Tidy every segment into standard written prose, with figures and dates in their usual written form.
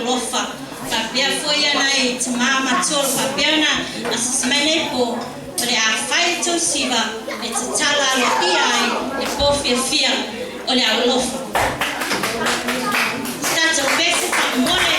alofa. Faapea foi a nai tamā matua o lo o faapea ona asiasi mai nei po o le a fai le tou siva e tatala aloaia ai le po fiafia o le alofa. Se tatou pese faamolemole.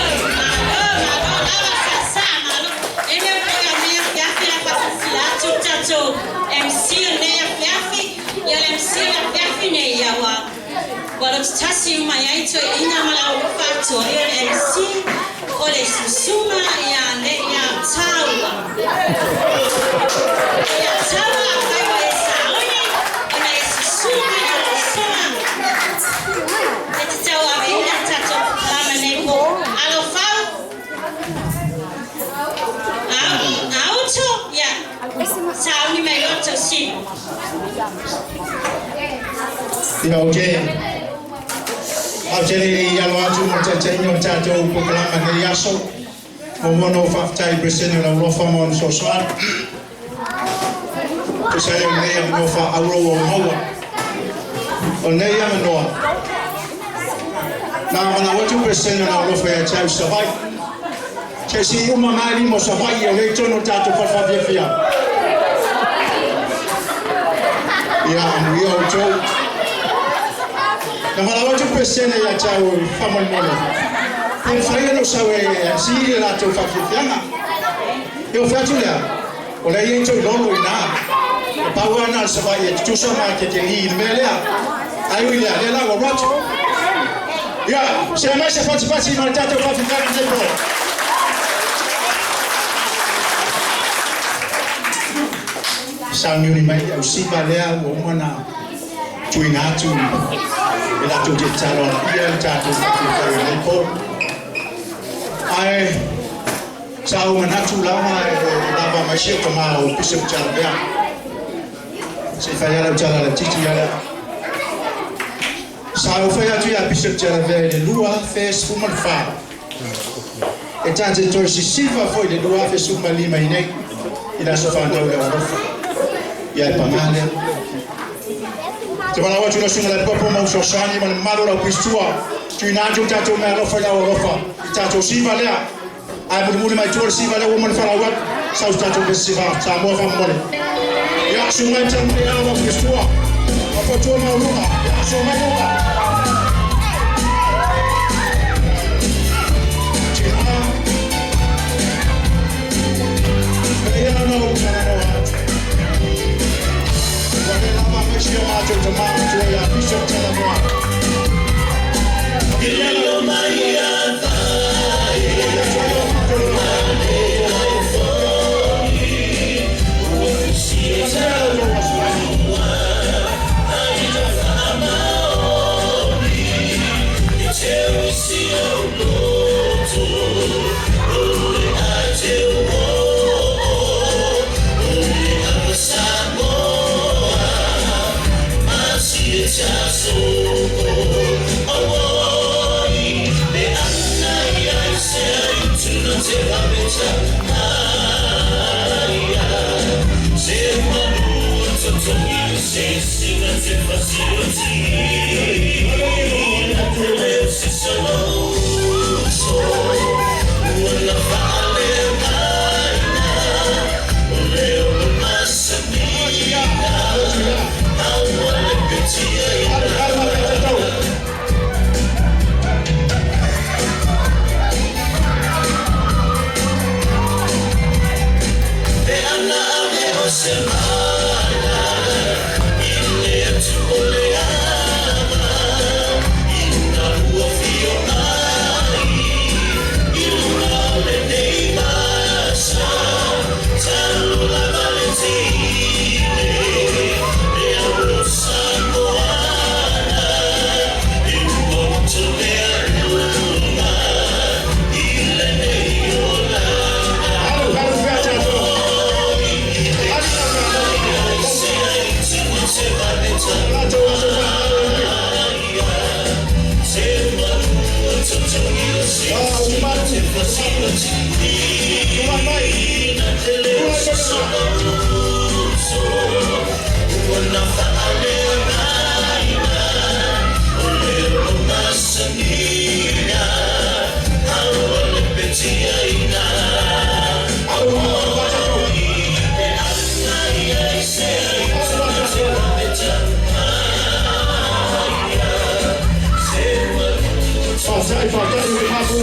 Malo, malo lava faasa, malo. E le o toe lenei afiafi la faasilasila atu le tatou MC o lenei afiafi. Ia o le MC o le afiafi nei ia ua ua lototasi uma i ai toeaiina ma le aualofa atoa. Ia o le MC o le Susuga ia le ia Taua. Ia Taua afai ua e sauni ona e susu mai lau usoga e te tauaveina le tatou polokalame nei po Alofau Auto ia sauni mai loa le tausili. Ia ou te ou te le i alo atu mo le taitaiga o le tatou polokalame i lenei aso. Muamua ona ou faafetai i le Peresetene o le Aulofa mo ana fesoasoani. Tusa ai o lenei avanoa faaauro ua ou maua. O lenei avanoa, na valaau atu le Peresetene o le Aulofa ia te au i Savaii. Se i uma mai lima o Savaii o lea i totonu o le tatou fale faafiafia. Ia, amuia outou. Na valaau atu le Peresetene ia te au faamolemole, pe mafai ona ou sau e MC le latou faafiafiaga. Ia ou fai atu lea, o lea e i ai toi lolo i ina. E pau lava na o le Savaii e tutusa ma Keteli i le mea lea. Ai ui lea, lea la ua alu atu. Ia, sea mai se fatipati ma le tatou faafiafiaga i lenei po. Sauniuni mai le au siva lea ua uma ona tuuina atu e latou te tatalo aloaia le tatou faafiafia i lenei po. Ae sa ou manatu lava e lava mai si ou tama o Bishop Jalavea. Se i fai lava lau tala laitiiti ia lea. Sa ou fai atu ia Bishop Jalavea i le 2014. E tātou toi sisiva foi le 2015 i nei i la so whanau le alofa. Ia e pangā lea. Te wala watu la sunga le popo mau sosani ma le malo lau pistua. Tuina atu tātou mea alofa i lau alofa. I tātou siva lea. Ai muli muli mai tua le siva lea ua mana whalau atu. Sau tātou pe siva. Sa mua whamole. Ia sunga i tātou mea alofa pistua. Afotua mauluga. Ia so mai luga. Tina. Ia no na no atu. Ua le lava mai si o mātou te mātou ia Bishop Talamoa. Alu, alu fea tātou. Tātou aso whanau. Ah, tumatu. Tumai mai. Tumai mai. Alu, alu, tātou. Whātai, whātai, o mapu.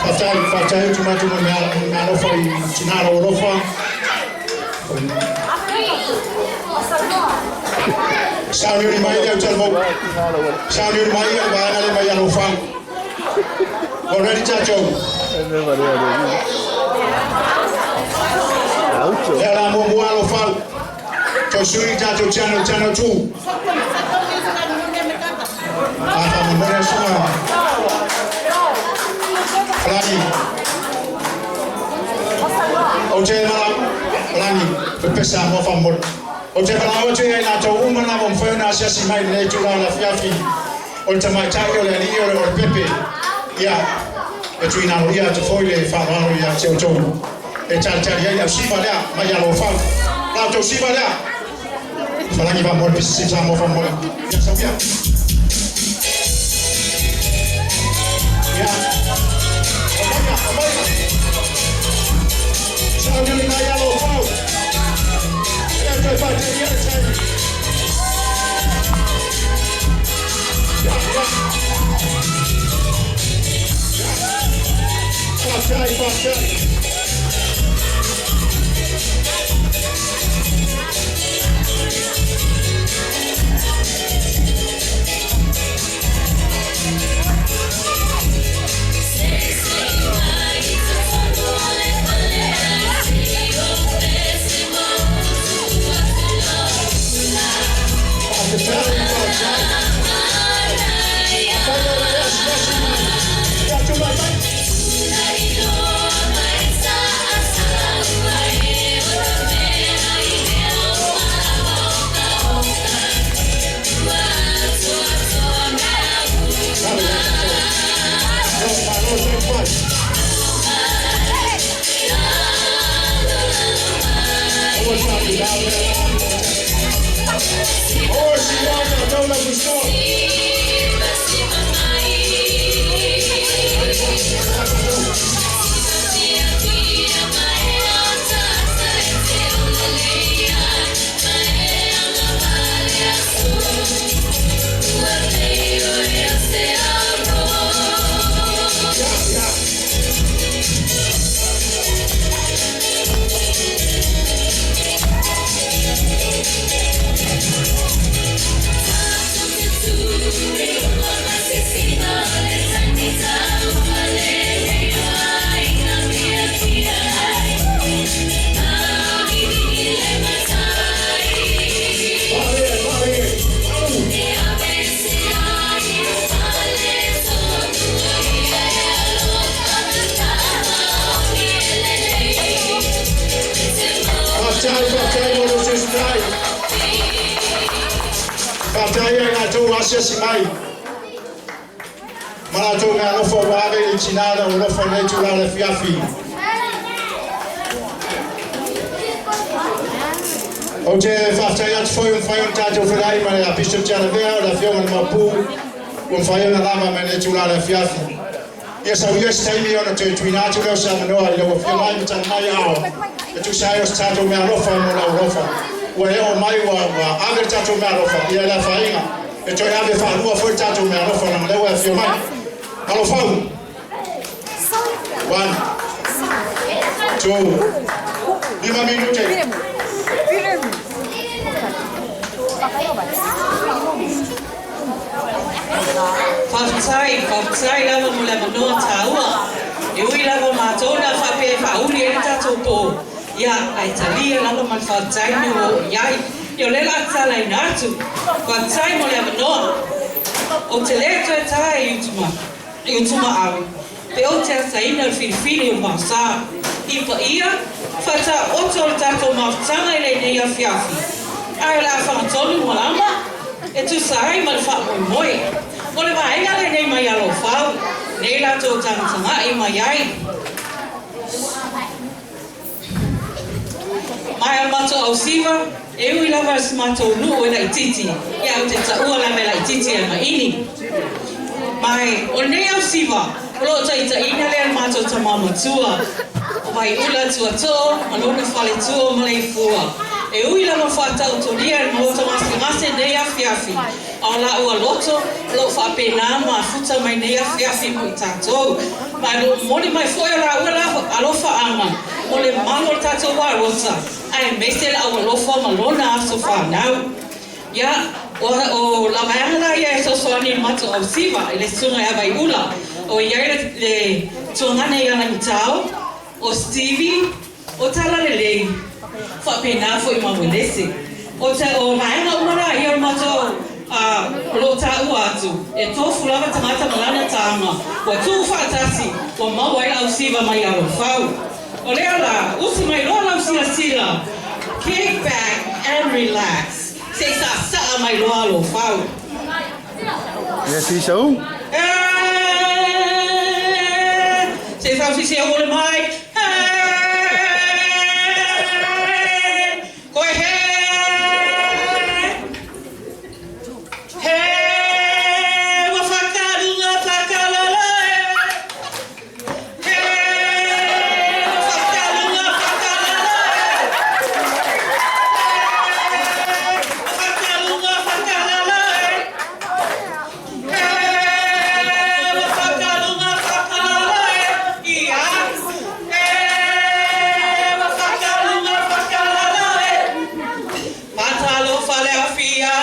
Whātai, whātai, tumatu mo mea mea alofa i tinara o alofa. Sauni mai au talmo. Sauni mai au vaega le mai alofa. Already tātou. Lea la mua mua alofa. Tau sui tātou channel, channel 2. Ata mo mone sunga. Falani. O te mala, Falani, pepesa mo fa mo. O te mala o te na tau uma na mo mfai na sia si mai le tu la la fiafi. O te mai tai o le ni o le o le pepe. Ia. E tu ina ia te foi le fa raro ia te o tau. E tali tali ai au siva lea mai alo fa. La tau siva lea. Falani va mo le pisi sa mo fa mo. Ia sa ia. Ia. Amaia, amaia. Sauni mai alo fa. Ia te fa te ia te. Ia, ia. Whātai, whātai. Whātai, whātai. Whātai, yes, yes, ia tu mai mai. Asiasi mai ma latou meaalofa ua ave i le tinā le aualofa i lenei itulā o le afiafi. Ou te faafetai atu foi ua mafai ona tatou feiloai ma le Bishop Tialavea, o le Afioga i le Maopu, ua mafai ona lava mai lenei itulā o le afiafi. Ia sau ia se taimi ona toe tuuina atu lea o se avanoa i lau Afioga mai ma tala mai aao e tusa ai o se tatou meaalofa mo lau alofa. Ua e oo mai ua ave le tatou meaalofa, ia le afaina e toe ave faalua foi le tatou meaalofa leaga o lea ua e afio mai. Alofau! One, two, 5 minute. Faafetai, faafetai lava mo le avanoa taua. E ui lava o matou na faapea e faauli ai le tatou po, ia, ae talia lava ma le faafetai le mea ua oo i ai. Ia o lea o le a tatalaina atu. Faafetai mo le avanoa. Ou te le toe ta i Utumaau pe ou te asaina le filifili o le vaosa. I paia, faataoto le tatou mafutaga i lenei afiafi, ae o le a fagatonu malama e tusa ai ma le faamoemoe. O le vaega lenei mai Alofau, nei latou tagatagai mai ai. Mai o le matou ausiva, e ui lava i si matou nuu e laititi, ia ou te taua lava e laititi e maini. Mai o lenei ausiva, o lo o taitaiina lea e le matou tama matua, o Vaiula Tuatoo ma lona faletua o Maleifua. E ui lava faataotolia e le maota gasegase i lenei afiafi, A o laua loto o lo o faapena mafuta mai nei afiafi mo i tatou. Ma o lo o momoli mai foi o laua alofaaga mo le malu o le tatou alota, aemaise le aualofa ma lona aso fanau. Ia, o la vaega la ia e fesoasoani i le matou ausiva i le susuga ia Vaiula, o i ai le tuagana ia Lagitao, o Stevie, O Talalelei, faapena foi ma Uelese. O te o vaega uma la ia o le matou a o lo o taua atu, e tofu lava tagata ma lana taga, ua tuu faatasi, ua maua ai le ausiva mai Alofau. O lea la, usi mai loa lau silasila, kick back and relax, se i saasaa mai loa Alofau. Ia sisau. Se i fausisi au o le mic. Koe he! He! Ua whakarunga whakalala e! He! Ua whakarunga whakalala e! He! Ua whakarunga whakalala e! He! Ua whakarunga whakalala e! Ia! He! Ua whakarunga whakalala e! Matalofa le afia!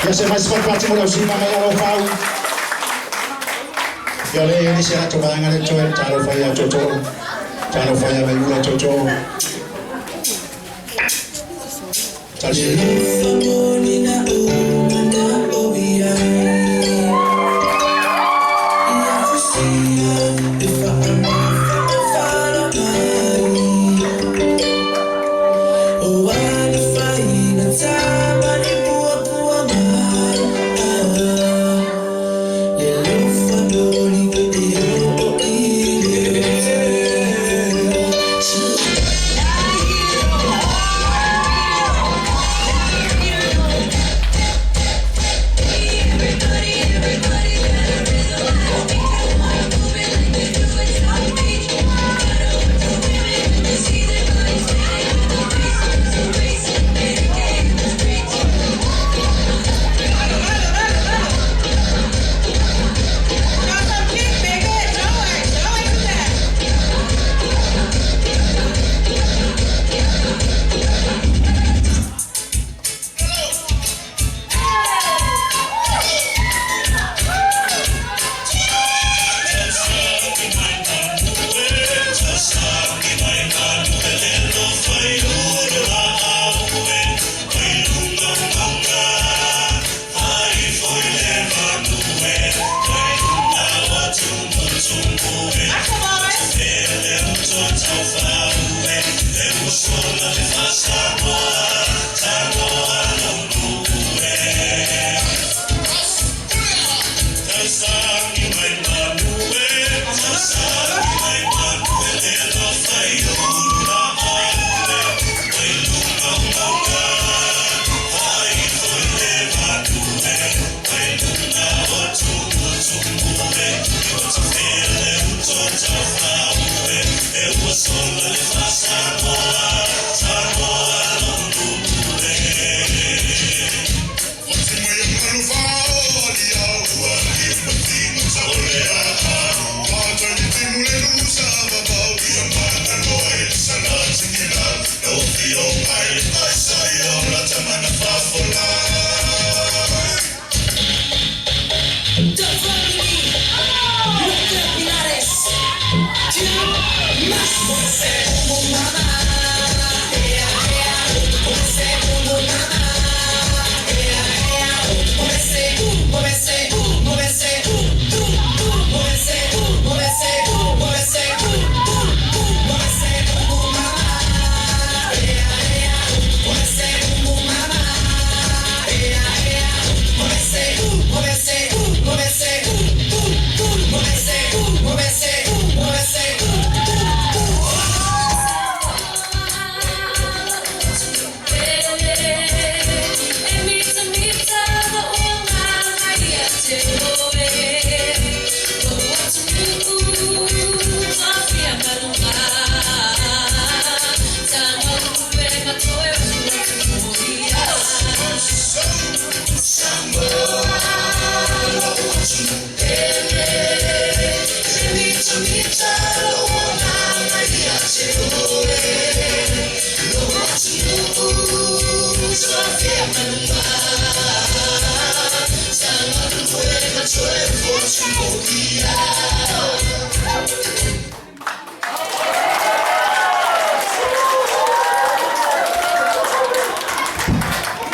Ia se mai se patipati mo le ausiva mai Alofau. Ia o lea e i ai le isi a latou vaega lea totoe, talofa ia Tootoo, talofa ia Vaiula Tootoo.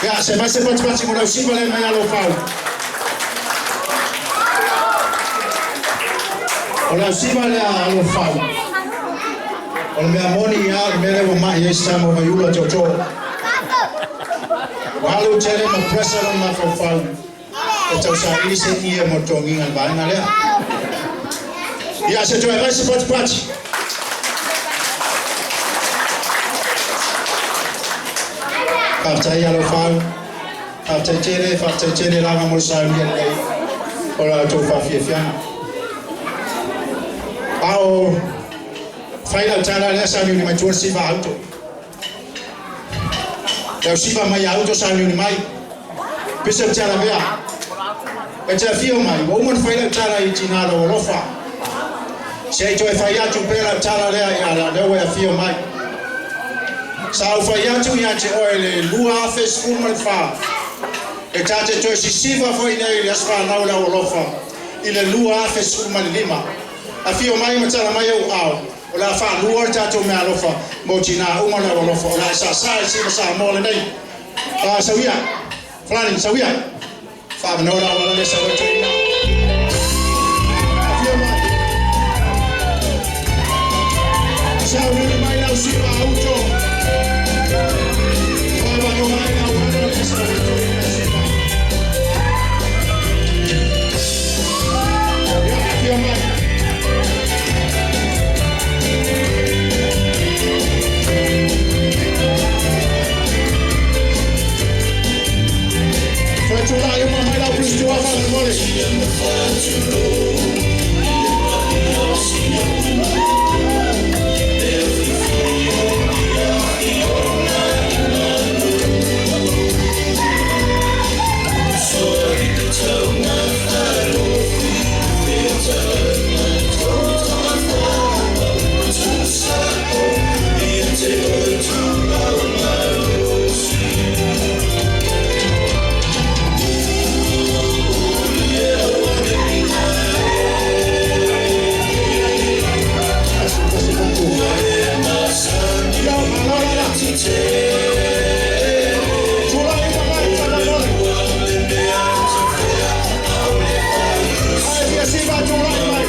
Ia, se mai se patipati mo le ausiva lea mai Alofau. O le ausiva lea a Alofau. O le mea moni ia, o le mea lea ua mai ai Samoa Vaiula Tootoo. Ua alu tele ma pressure lona mafaufau e tausaili se ie mo le togiga i le vaega lea. Ia, se toe aumai se patipati. Faafetai Alofau. Faafetai tele, faafetai tele lava mo le saunia lelei o la outou faafiafiaga. A o fai lau tala lea sauniuni mai tua le siva auto. Le au siva mai auto sauniuni mai. Bishop Tialavea. E te afio mai, ua uma ona fai lau tala i tina lou alofa. Se i toe fai atu pea lau tala lea ia lea ua e afio mai. Sa ou fai atu ia te oe le 2014. E tātou toe sisiva foi nei i le aso fanau le aualofa i le 2015. Afio mai ma tala mai ou ao, o le a faalua le tatou meaalofa mo tinā uma le aualofa o le a e sāsā i siva Samoa lenei. Sauia, Falani, sauia, faamanoa le auala lea sau ai toeaina. Afio mai. Sauniuni mai lau siva auto. Faamanoa ai le auala lea sau ai toeaina siva. Ia, afio mai. Faitulai uma mai lau Kristo faamolemole. Ia, malo la. Tulai uma mai faamolemole. Ai fia siva tulai mai.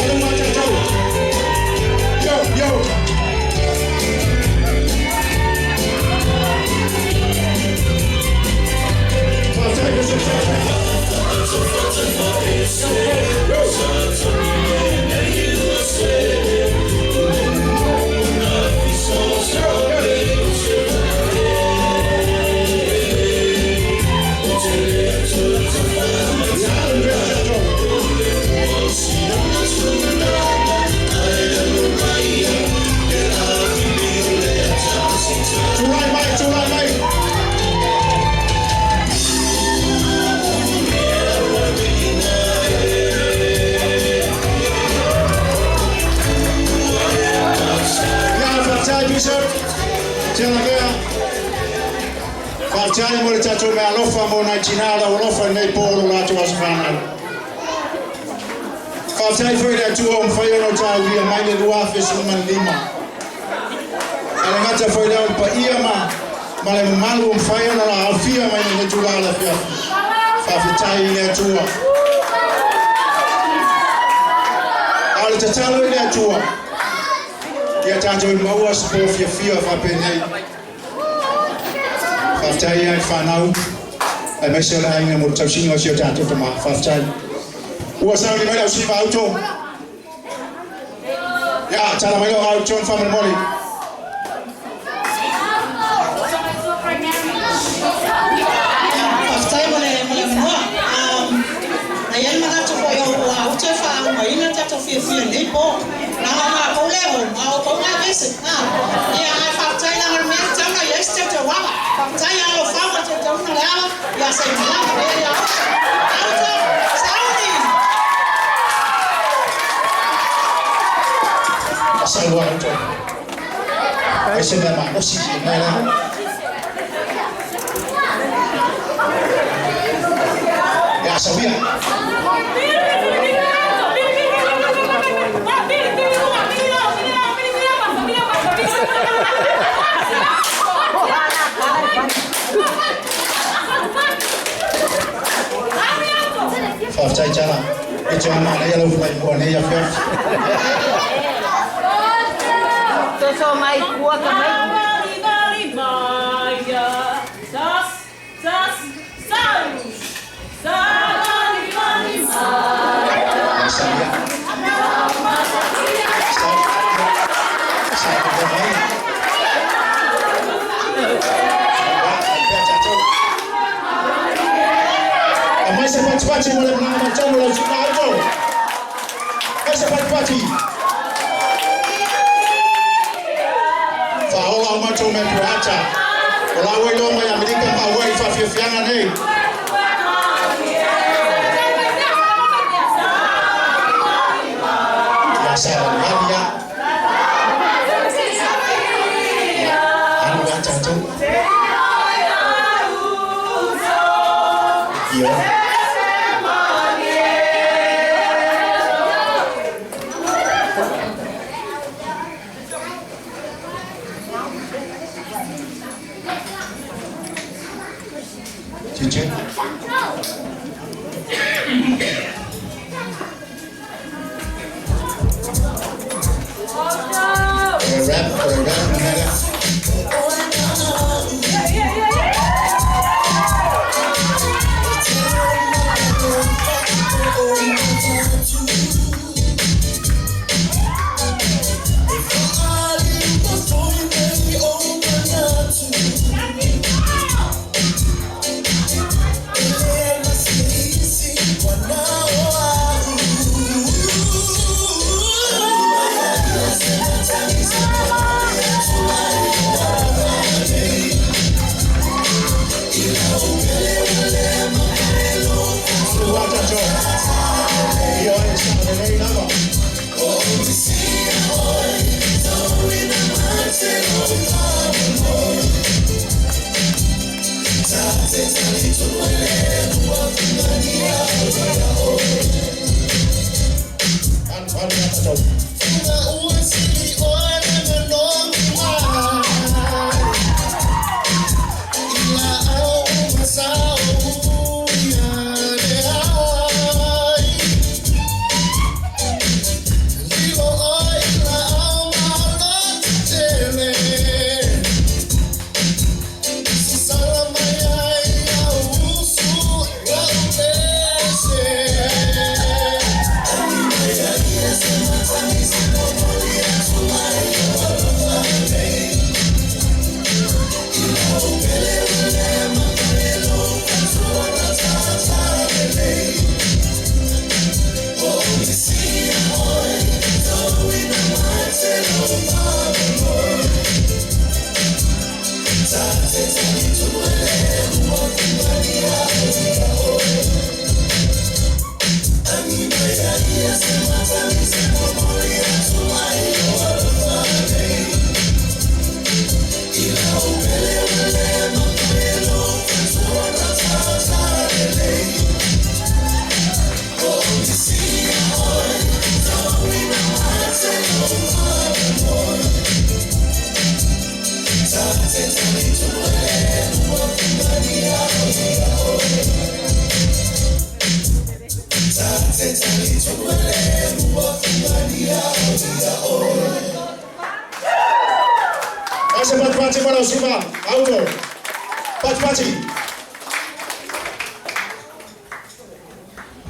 Alo ma tatou. Yo, yo. Faafetai Bishop. Yo. Tulai mai, tulai mai. Ia, faafetai Bishop. Tialakea. Faafetai mo le tatou meaalofa mo nai tinā o le aualofa i lenei po o lo latou aso fanau. Faafetai foi i le Atua ua mafai ona taulia mai le 2015. Ale gata foi lea o le paia ma le mamalu ua mafai ona la aofia mai lenei itulā o le afiafi. Faafetai i le Atua. A o le tatalo i le Atua, ia tatou i maua se po fiafia faapenei. Faafetai ai fanau, aemaise o le aiga mo le tausiga o si o tatou tamā. Faafetai. Ua sauni mai lau siva auto. Ia, tala mai lau au John faamolemole. Faafetai mo le avanoa. Na i ai le manatu foi o auto e faaumaina tatou fiafia nei po. Leaga o matou le o, a o tou gavese. Ia, ae faafetai leaga o le mea tatau na i ai se teuteuaga. Faafetai alofau ma le teuteuga o le ala, ia se i malaga lea ia auto. Auto, sauni! Sau auto. Ai se mea malosi i mea la. Ia, sauia. Faafetai tala. E te ama nei lau fulai mua nei afiafi. Soso mai kua ka mai. Ia, sauia. Sau. Sau mai. Ia, pea tatou. Aumai se patipati mo le malaga matau mo lau siva auto. Mai se patipati. Faaola o matou mea puata. O la ua iloa mai Amerika ma ua i faafiafiaga nei. Ia, savalivali ia. O le mea na lea. Sua tatou. Ia oe sa lelei lava. Alu alu ia tatou. Ase patipati ma lau siva. Auto. Patipati.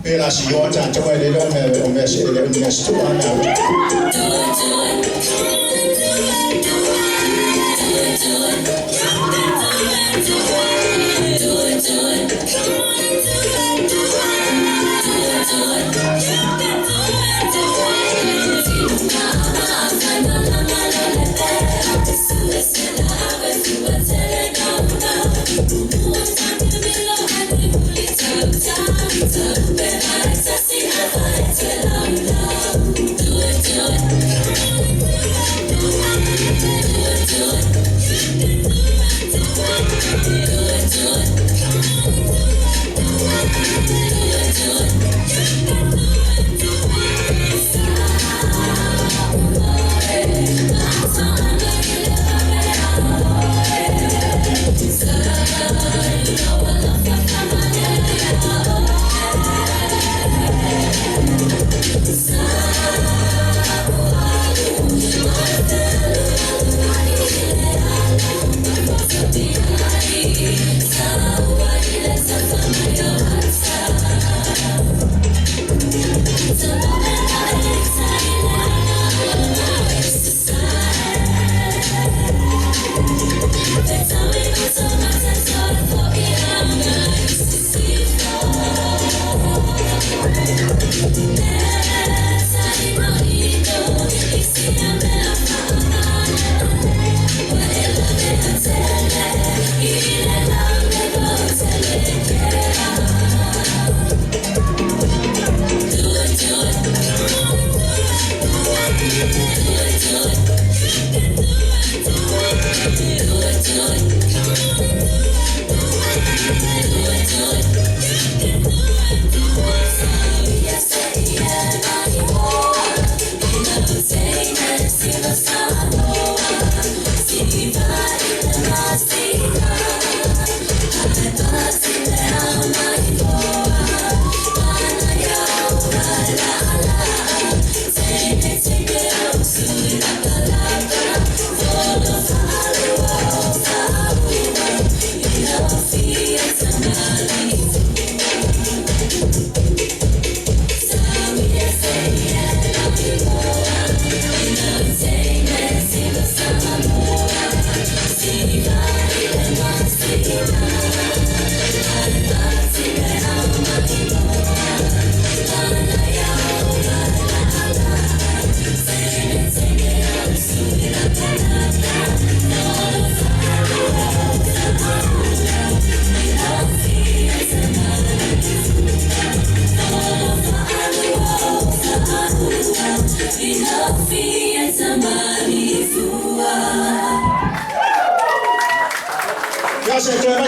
Pe la si yo ta te le lo me o me se le me stu a na.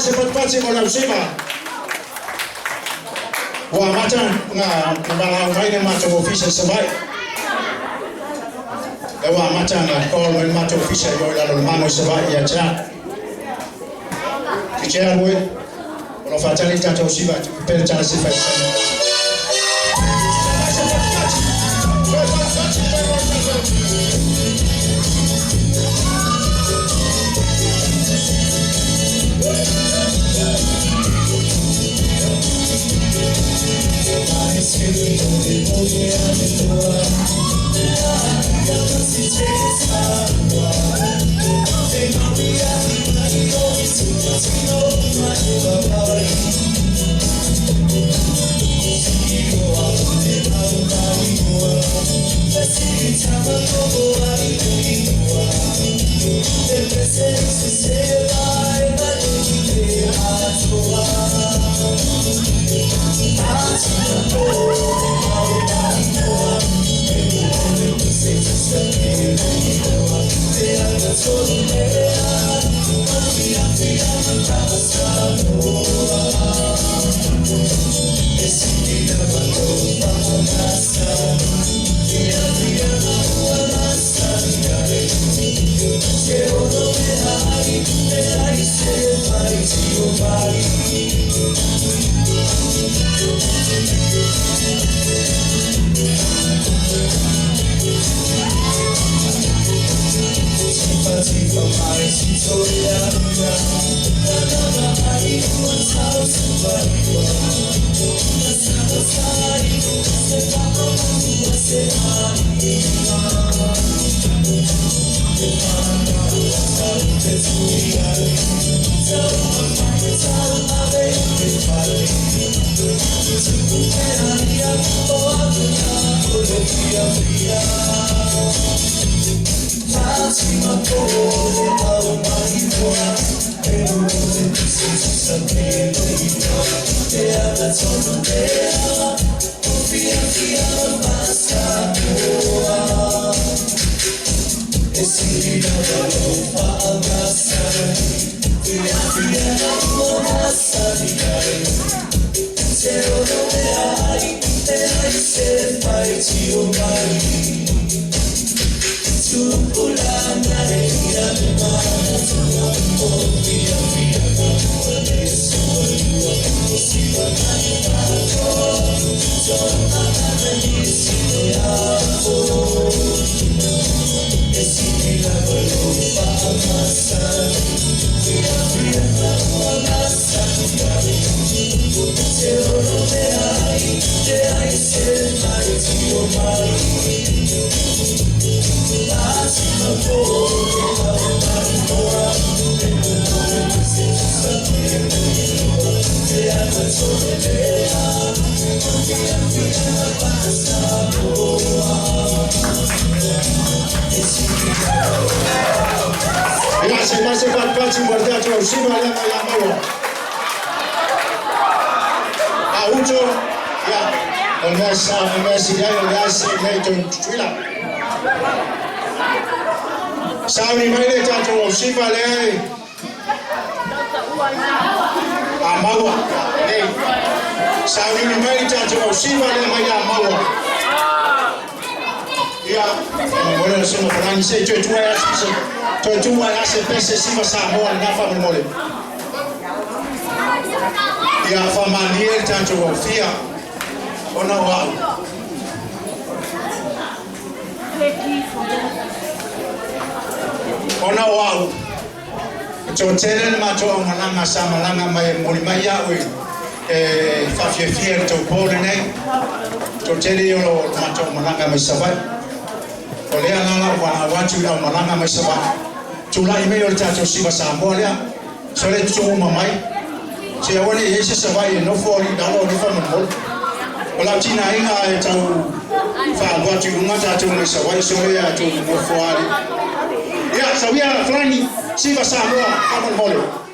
se patupati mo le ausiva. Ua amata ona valaau mai le matou ofisa i Savaii. E ua amata ona call mai le matou ofisa i o i lalo o le mago i Savaii ia te au. Te alu e, o lo o faatali le tatou ausiva pea le tala se i fai. Ia se mai se patupati mo le tatou ausiva lea mai ia maua. A uto, ia, o le mea sa, o le mea sili ai o le a se lea i totonu Tutuila. Sauni mai le tatou ausiva lea e a maua. Nei. Sauni mai le tatou ausiva lea mai ia maua. Ia, e mo le se ma se i toe tua e se toe tua e ase pese siva Samoa le nafa mo le. Ia whamalie le tatou aufia ona o au. Ona o au. E tele le matou aumalaga sa malaga mai e moli mai au e faafiafia le tou po lenei. Tele o lo matou malaga mai Savaii. O lea la lau valaau atu i le aumalaga mai Savaii. Tulai mai o le tatou siva Samoa lea. So le tutu uma mai. Se aua ne i ai se Savaii e nofo ali lalo o le faamolemole. O lau tinaina e tau faalu atu i luga tatou mai Savaii so lea tou nofo ali. Ia, sauia Falani, siva Samoa, faamolemole.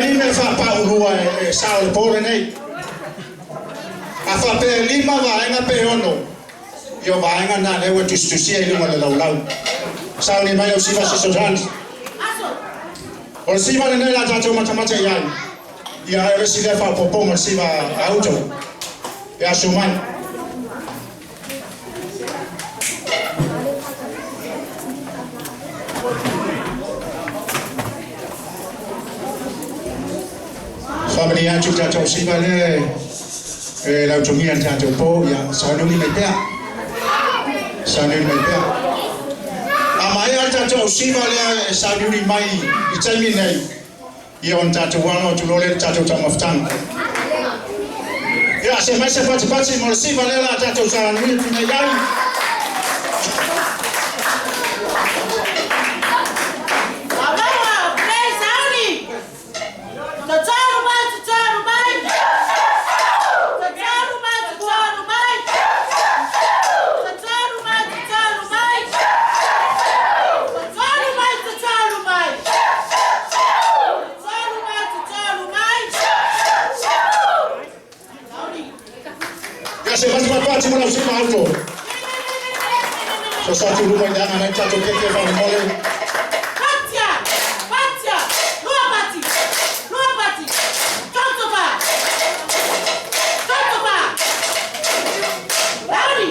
le ni mea faapaulua e sao le po lenei. A faapea e 5 vaega pe 6, ia o vaega na lea ua tusitusia i luga o le laulau. Sauni mai au siva se. O le siva lenei la tatou matamata i ai. Ia ai o le isi lea faaopoopoga o le siva auto. E aso mai. Faamanuia atu tatou siva lea e lautogia le tatou po, ia sauniuni mai pea. Sauniuni mai pea. A maea le tatou siva lea e sauniuni mai i taimi nei, ia ona tatou alo atu loa lea le tatou taumafataga. Ia se mai se patipati mo le siva lea la tatou sauniuni atu nei ai. Aua, play sauni. Tataru mai, tataru mai. Tataru mai, tataru mai. Tataru mai, tataru mai. Tataru mai, tataru mai. Tataru mai, tataru mai. Sauni. Ia se patipati mo lau siva auto. So sa tu luma i le aga nai tatou keke faamolemole. Patia! Patia! Lua pati! Lua pati! Tautopa! Tautopa! Lauri!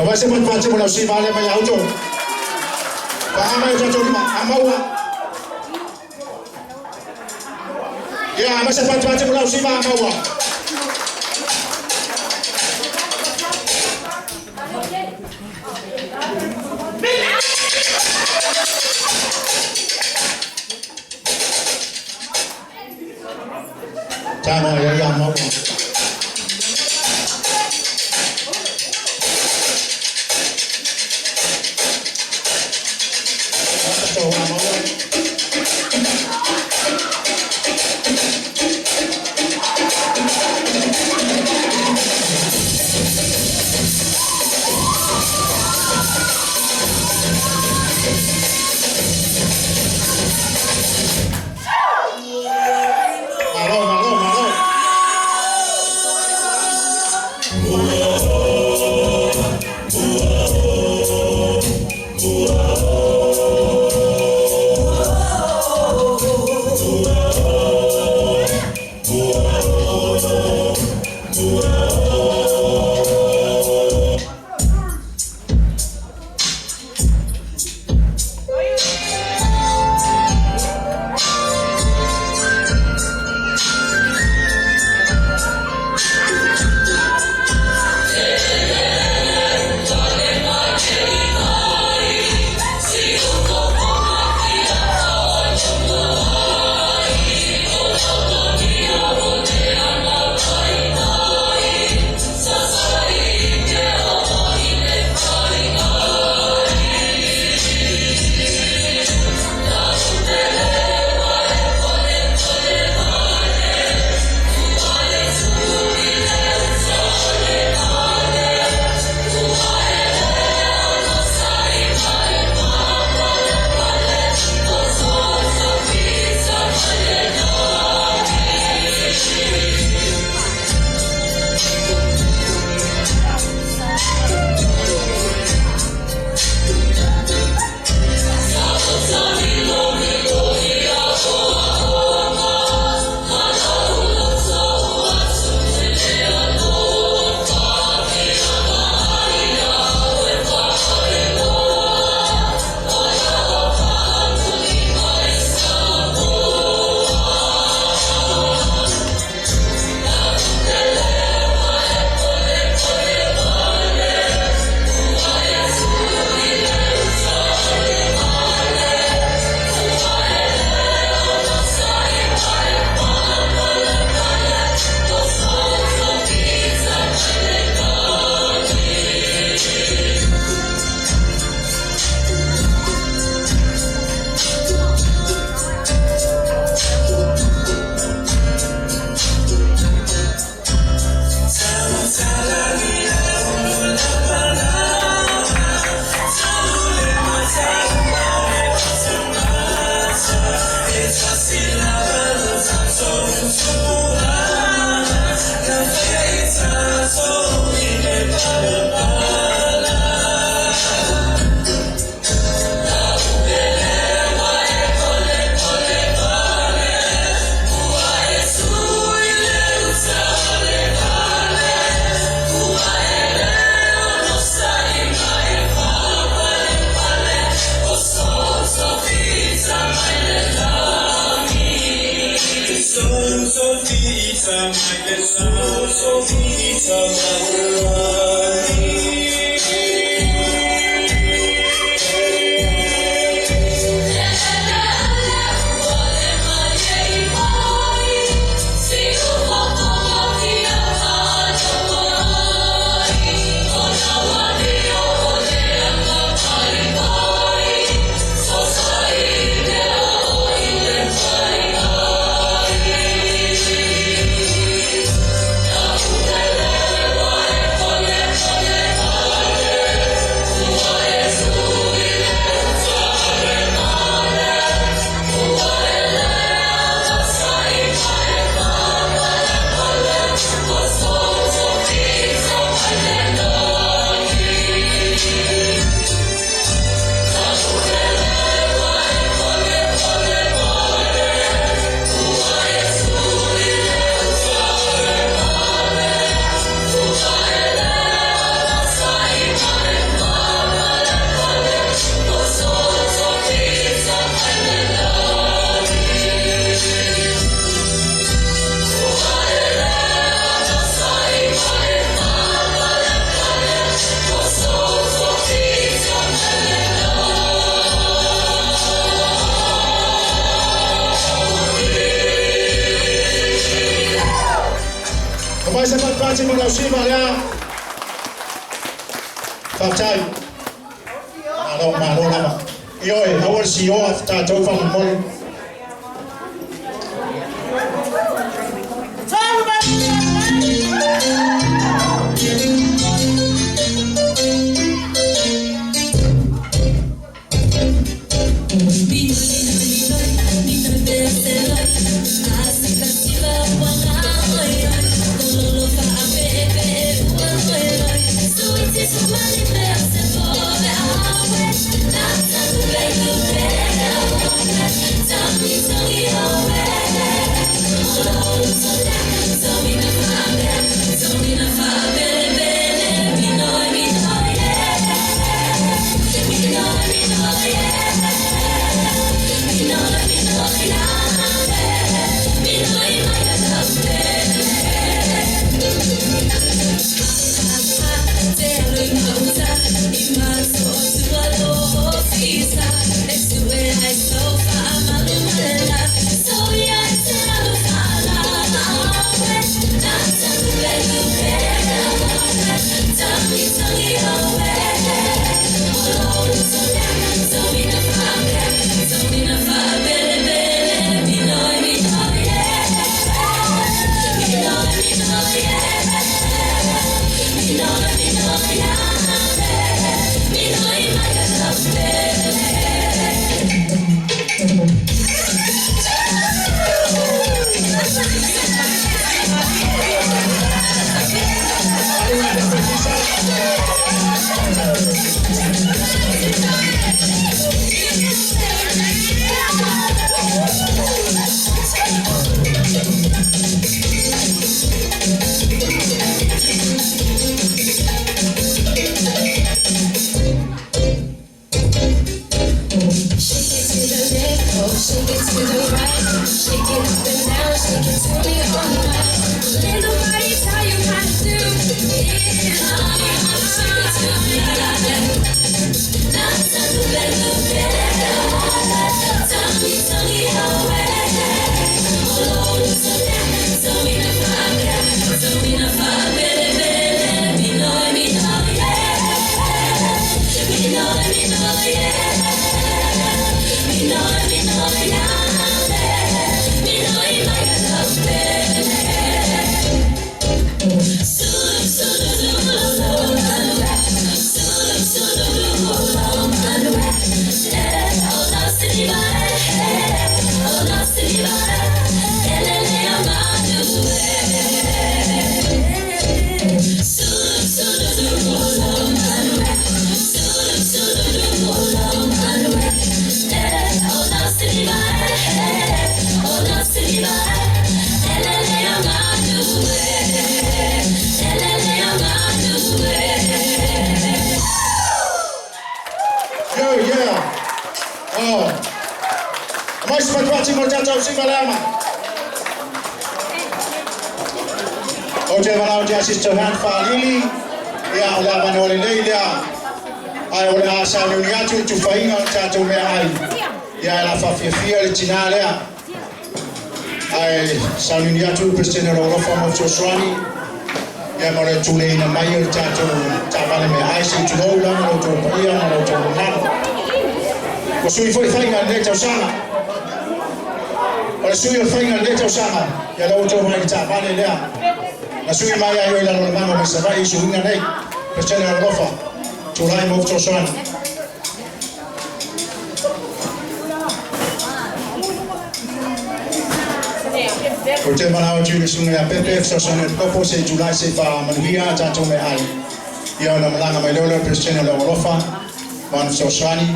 Vai se manifati mo lau siva le mai auto. Pa ama yo tatou lima. Amaua. Ia, ama se manifati mo lau siva amaua. Tama ia ia amaua. Tatou amaua. Malo, malo, malo. pati mo lau siva lea. Faafetai. Malo, malo lava. Ioe, aua le sioa tatou faamolemole. Yo, yeah. Oh. Aumai se pati mo le tatou siva le ama. Ou te valaau atu ia Sister Han Faalili, ia o le avanoa lelei lea, ae o le a sauniuni atu i le tufaina o le tatou meaai. Ia e la faafiafia le tinā lea. Ae sauniuni atu le Peresetene o le Alofa mo Fesoasoani, ia mo le tuleiina mai o le tatou taavale meaai se i tulou lava lo outou paia ma lo outou mamalu. Ua sui foi faiga i lenei tausaga. O le sui o le faiga i lenei tausaga, ia lea ua outou vaai i le taavale lea na sui mai ai oi Lalolemaga mai Savaii i suiga nei. Peresetene o le Alofa, tulai mo Fesoasoani. Ou te valaau atu i le susuga ia Pepe e fesoasoani atu kopo se i tulai se i faamanuia a tatou meaai. Ia ona malaga mai lea o le Peresetene o le Aualofa ma ona fesoasoani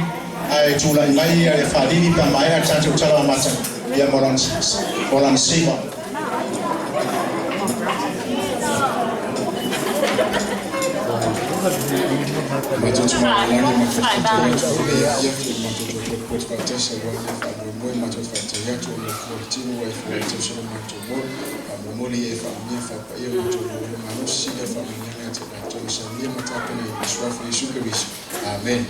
ae tulai mai ia le faalili pe a maea le tatou tala amata ia mo lana siva. Matou te malelagi ma te faafetai atu i lenei afiafi e matou te toapotu faatasi aua le faamoemoe matou te faafetai atu ona e fua le tino ua e fua ai tausaga matou mo faamolemole ia e faamanuia faapaia o matou mo malosi sili a faamanuiaga ia te matou e saunia ma tapena i le Suafa Iesu Keriso. Amen.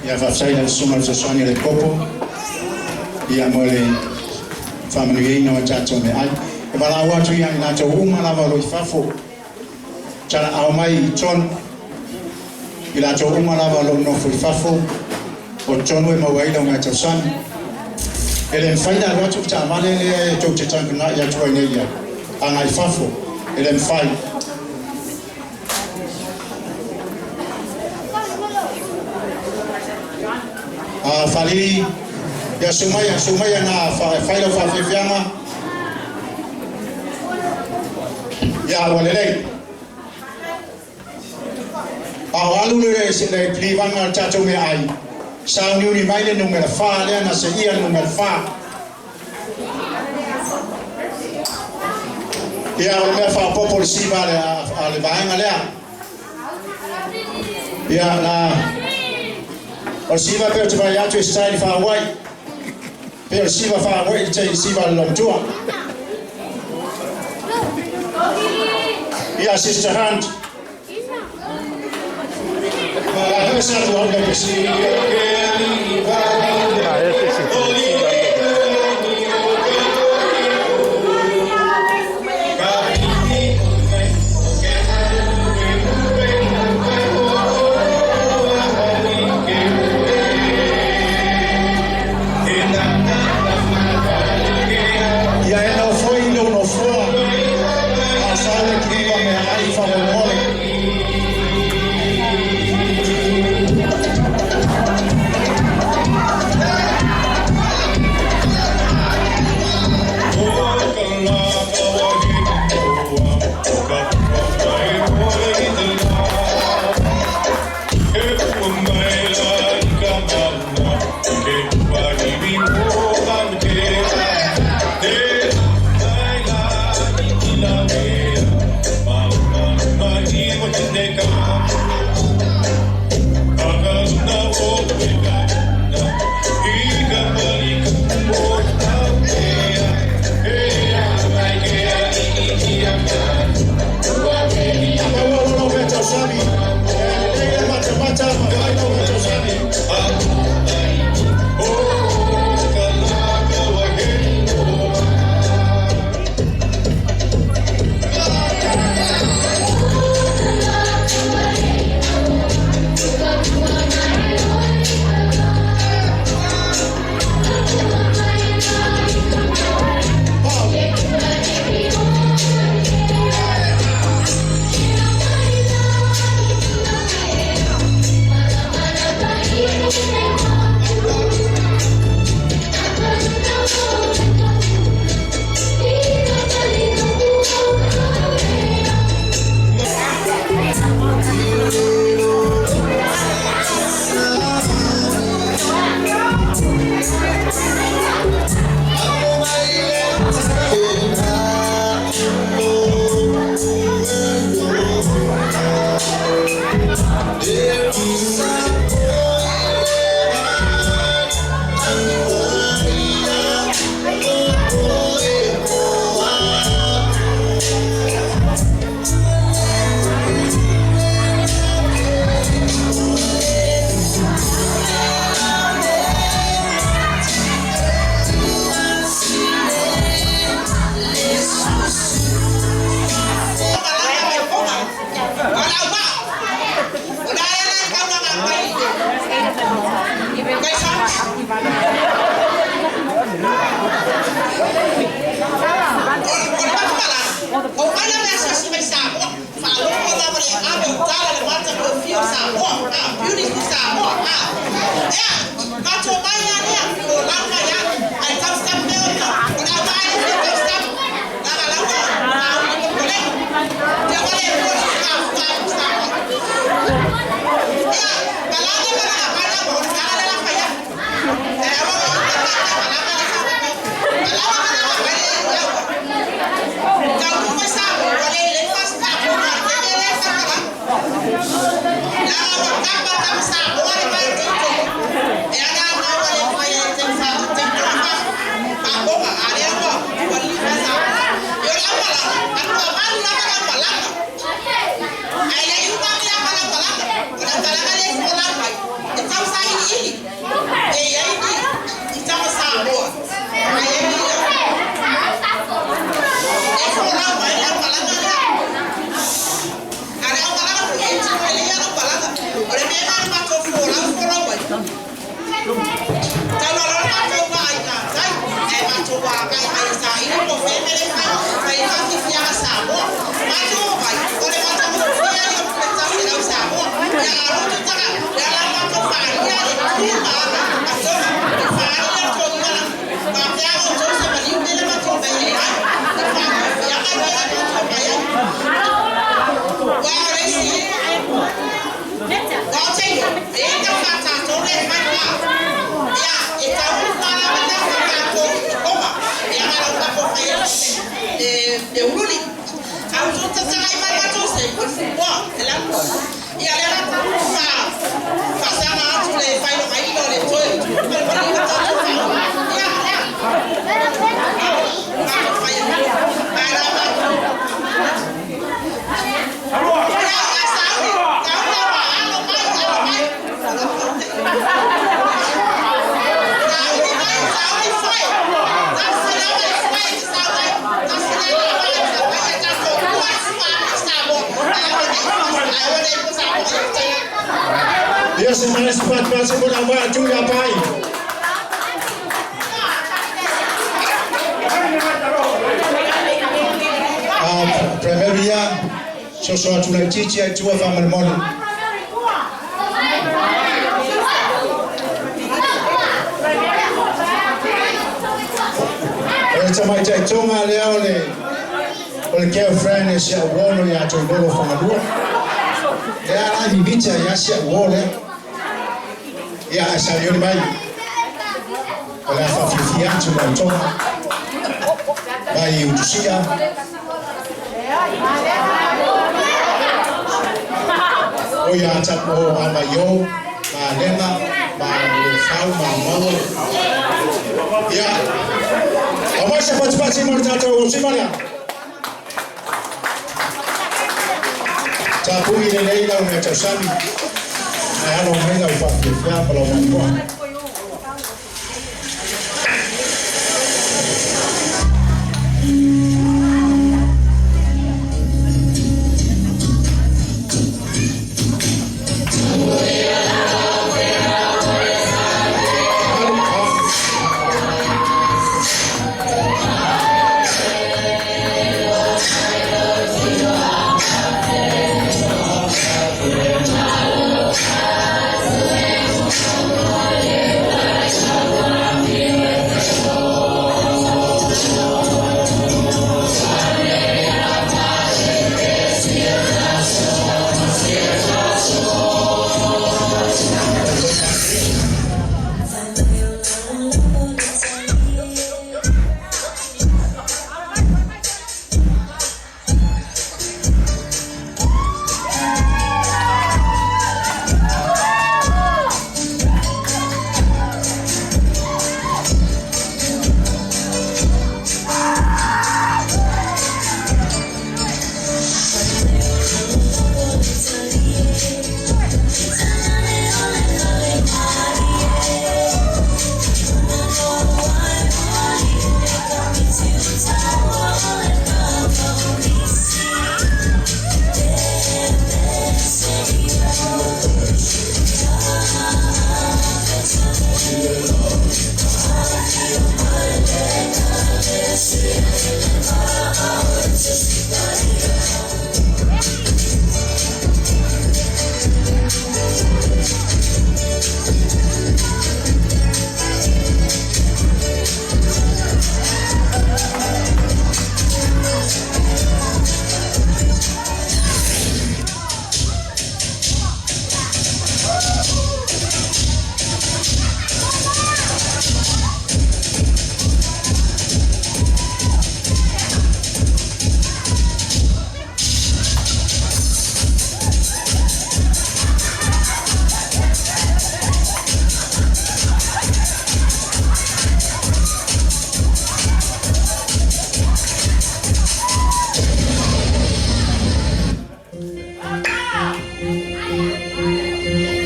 Ia faafetai i lau Susuga le Fesoasoani a le Kopo ia mo le faamanuiaina o tatou meaai. E valaau atu ia i latou uma lava o lo o i fafo, talaau mai i totonu, i latou uma lava o lo o nonofo i fafo, o totonu e maua ai lau meatausami. E le mafai ona alu atu le taavale lea e tou te tagatagai atu ai nei i ai, agai i fafo, e le mafai. A Faalii, ia Sumaia, Sumaia na fai lau faafiafiaga. Ia ua lelei. A o alu le le kilivaga o le tatou meaai, sauniuni mai le numera 4 lea na seia le numera 4. Ia o le mea faaopoopo le siva a le vaega lea. Ia na o le siva pei ou te vaai atu e style faaauai. Pei o le siva faaauai i le siva a le loomatua. Ia Sister Hunt. Ia e nofo i lou nofoa a o sao le kiliva meaai faamolemole. Ia faaauau lau mea tausami. Ia lelei le matamata ma fai lau mea tausami. Ia se mai se patipati mo le auvae a Tui Apai. Primary ia, soso atu laitiiti ai tua faamolemole. O le tamaitai Toga lea o le o le girlfriend e si au uo no ia Toilolo Fagalua. Lea la mimita ia si au uo lea. Ia ae salioli mai. O le a faafiafia atu lau Toga. Mai Utusia. O ia tapo o Amaio, ma Lema, ma Lefau, ma Maua. Ia, aumai se patipati mo le tatou ausiva lea. Tapui lelei lau mea tausami. Ae alo mai lau faafiafia ma lau maitoa.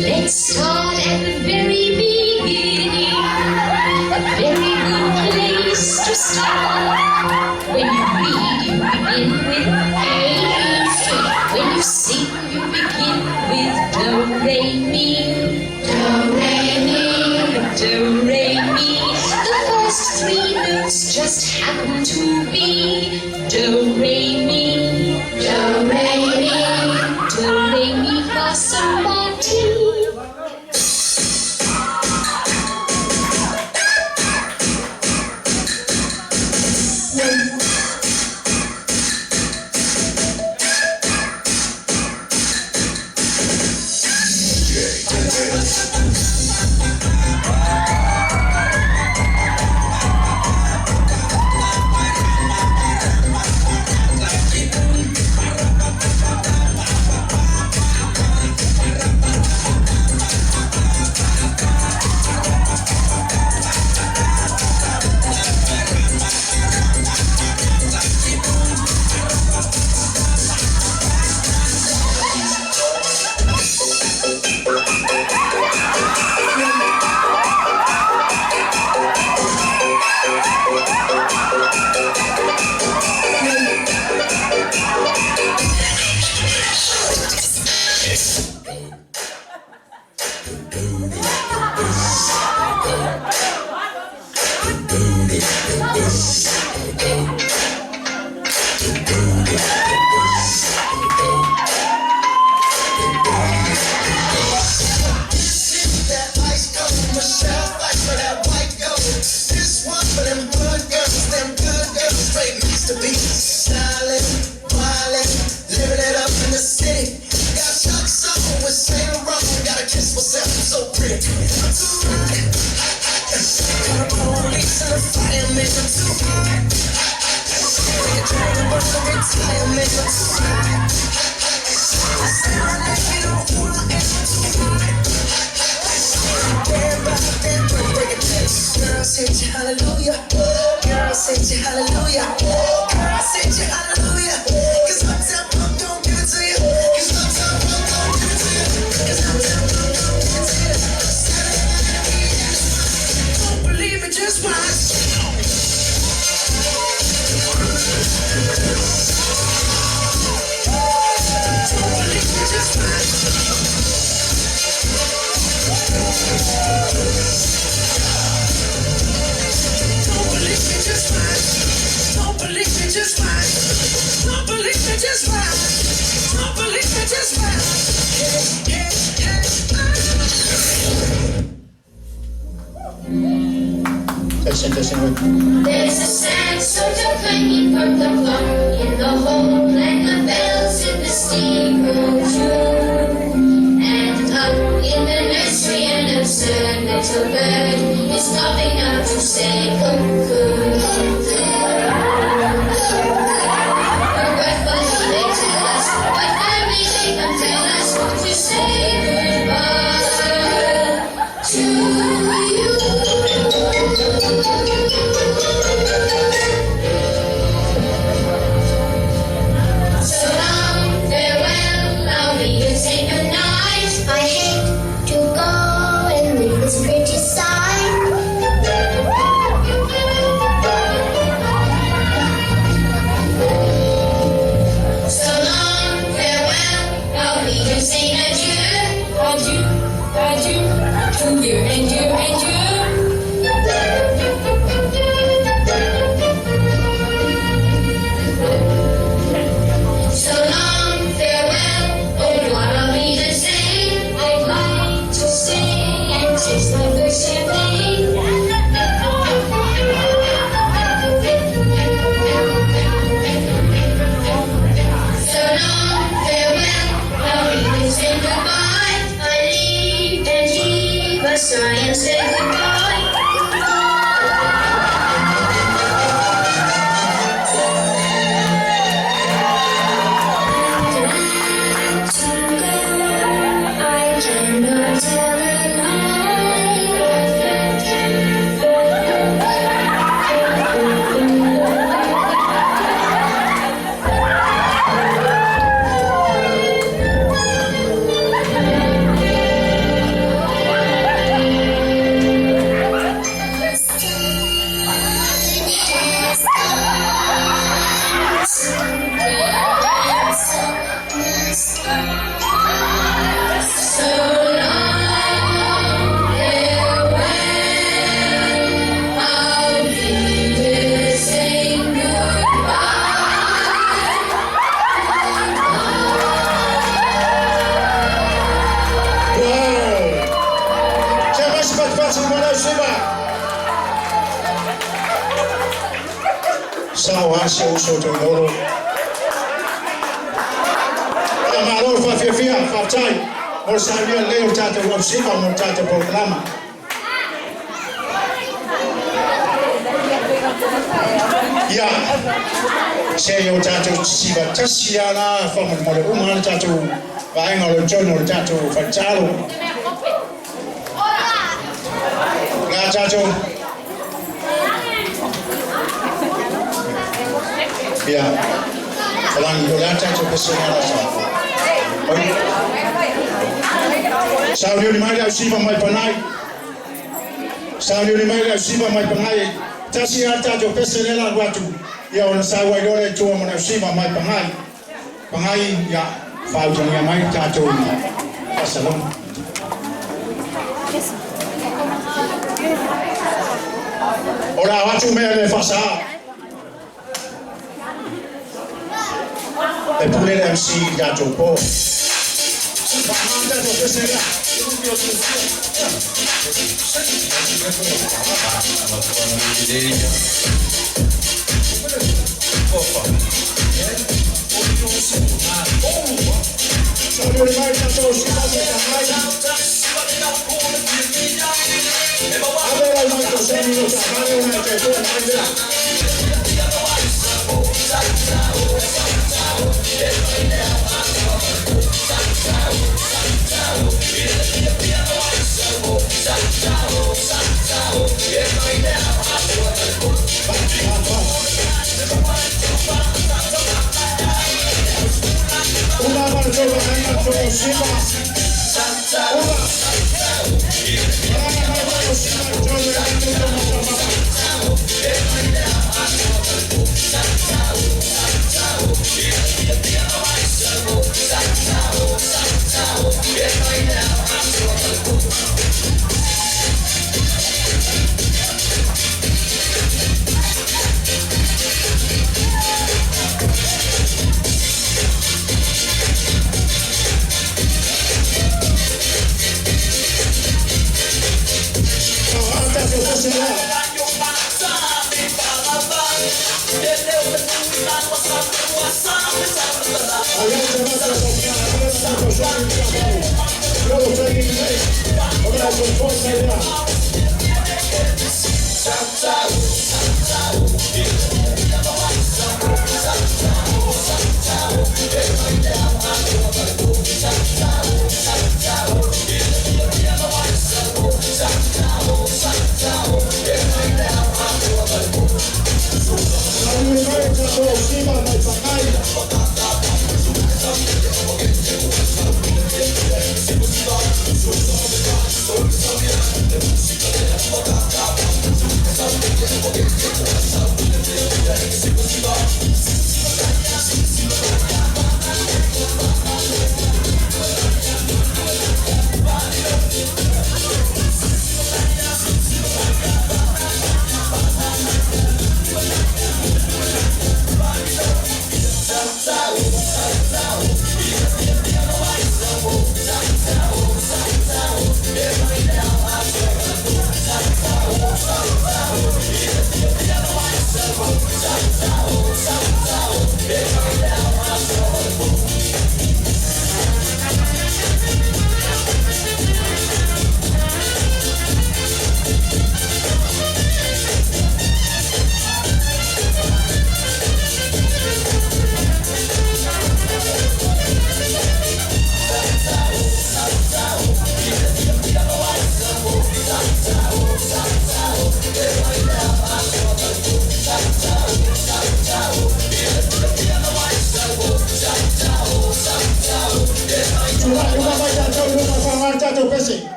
Let's start at the very beginning. A very good place to start. When you read, you begin with A, B, C. When you sing, you begin with Do, Re, Mi. Do, Re, Mi. Do, Re, Mi. The first three notes just happen to be Do, Re, Mi. Do, Re, Mi. Do, Re, Mi, Fa, Sol, La, Ti. just smile. Don't believe me, just smile. Don't believe me, just smile. Yeah, yeah, yeah. 再现位。 There's a sad sort of clanging from the clock in the hall, and the bells in the steeple too. And up in the nursery, an absurd little bird is popping up to say cuckoo, cuckoo. Regretfully they tell us, but firmly they compel us to say goodbye to you. So long, farewell, I'll be you say goodnight. I hate to go and leave this pretty sight. So long, farewell, I'll be you say adieu, Adieu, adieu, to you and you and you. So long, farewell, au revoir, I'll be the same. I'd like to stay and taste my first champagne. So long, farewell, I'll be you say goodbye. I leave and heave a sigh and say goodbye. To go, I cannot tell a lie. So long, farewell, I'll be you say goodbye. Wow! 下面是把发出来是吧？Sa wa se uso te lolo. A malo fa fia fia, fa tai. Mo sa lia leo tātou au siva mo tātou programa. Ia, se o tātou siva tasi ala fa mo mo le uma le tātou vaenga o le tono le tātou whantalo. Ngā tātou. Ia, Falangi o le tātou pese ngā sa. Oi. Sa o ni mai le au siva mai panai. Sa o ni mai le au siva mai panai. Tasi a tātou pese le la watu. Ia ona sa wai lore tua mo na siva mai pangai. Pangai ia whautangia mai tātou Pasalong. Ora watu mea le whasa. E pule le MC i tātou pō. Whakamā tātou pese la. Sa o ni mai tātou siva mai pangai. Avera mai tō sani o tā mare o nā te tō mai la. Uma pese lea.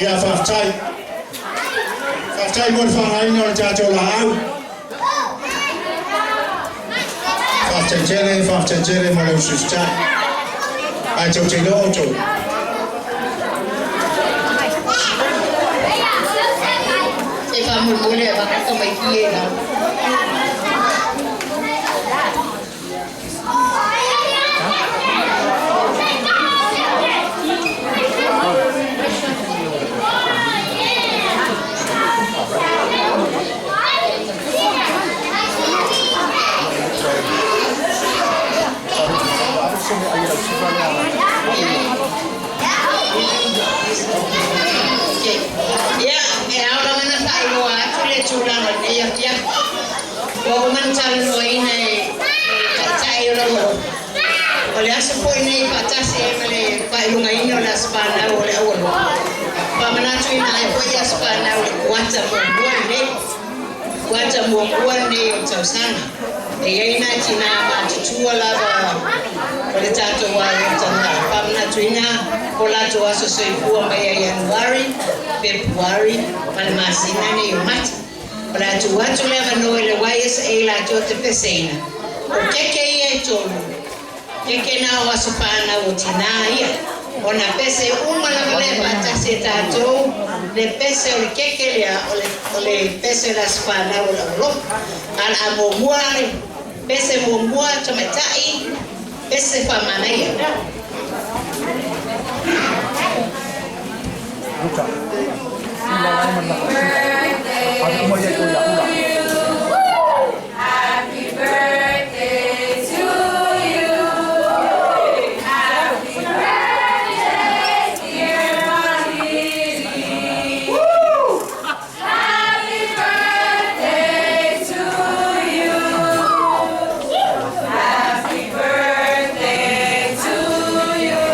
Ia faafetai. Faafetai mo le faagaina o le tatou laau. Faafetai tele, faafetai tele mo le ususitai. Ae tou te iloa outou. Se faamolemole avaka mai e la. Ia, e ao lava na faailoa atu le tulaga o lenei afiafi. Ua uma ona talanoaina e taitai o lau O le aso foi nei faatasi ai ma le faailogaina o le aso fanau o le aualoa. Faamanatuina ai foi aso fanau le kuata muamua lenei. Kuata muamua lenei o le tausaga. E iai nai tinā matutua lava o le tatou aiga tagata. Faamanatuina ko latou aso soifua mai ia Ianuari, Fepuari ma le masina nei o Mati. O le a tuu atu le avanoa i le YSA latou te peseina. O keke ia e tolu, keke na o aso fanau o tinā ia. Ona pese uma lava lea faatasi e tatou, le pese o le keke lea, o le pese o le aso fanau o le aualofa. A o le a muamua le pese muamua tamaitai, pese faamanaia. Happy birthday to you. Happy birthday, dear Mahili. Happy birthday to you. Happy birthday to you.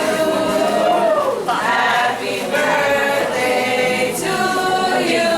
Happy birthday to you.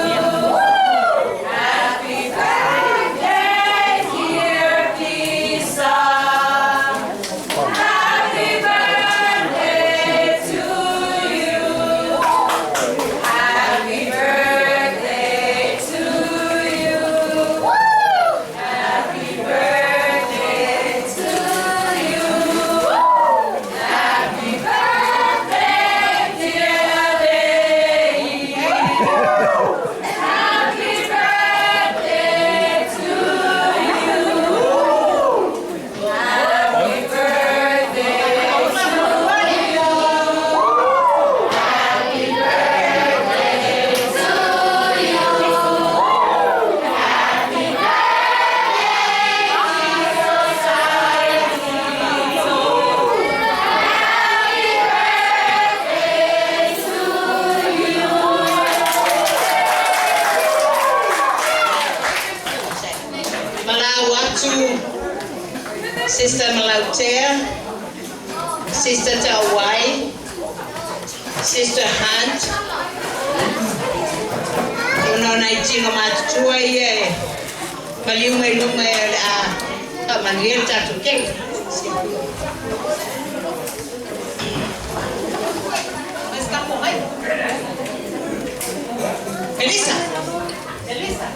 Sister Tawai, Sister Hunt, ona o nai tino matutua ia e maliu mai luma e o le a faamanuia le tatou kele. Elisa. Elisa.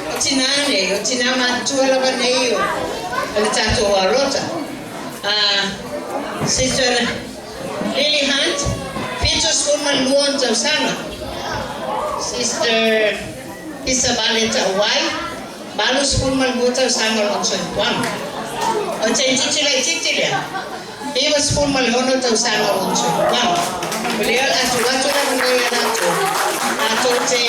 O tinā nei, o tinā matua lava nei o le tatou arota. Sister Lily Hunt, 72 ona tausaga. Sister Isabale Ta'uai, 82 tausaga o lona soifuaga. O Taititi laitiiti lea, 96 tausaga o lona soifuaga. O lea o le a tuu atu le avanoa ia latou, latou te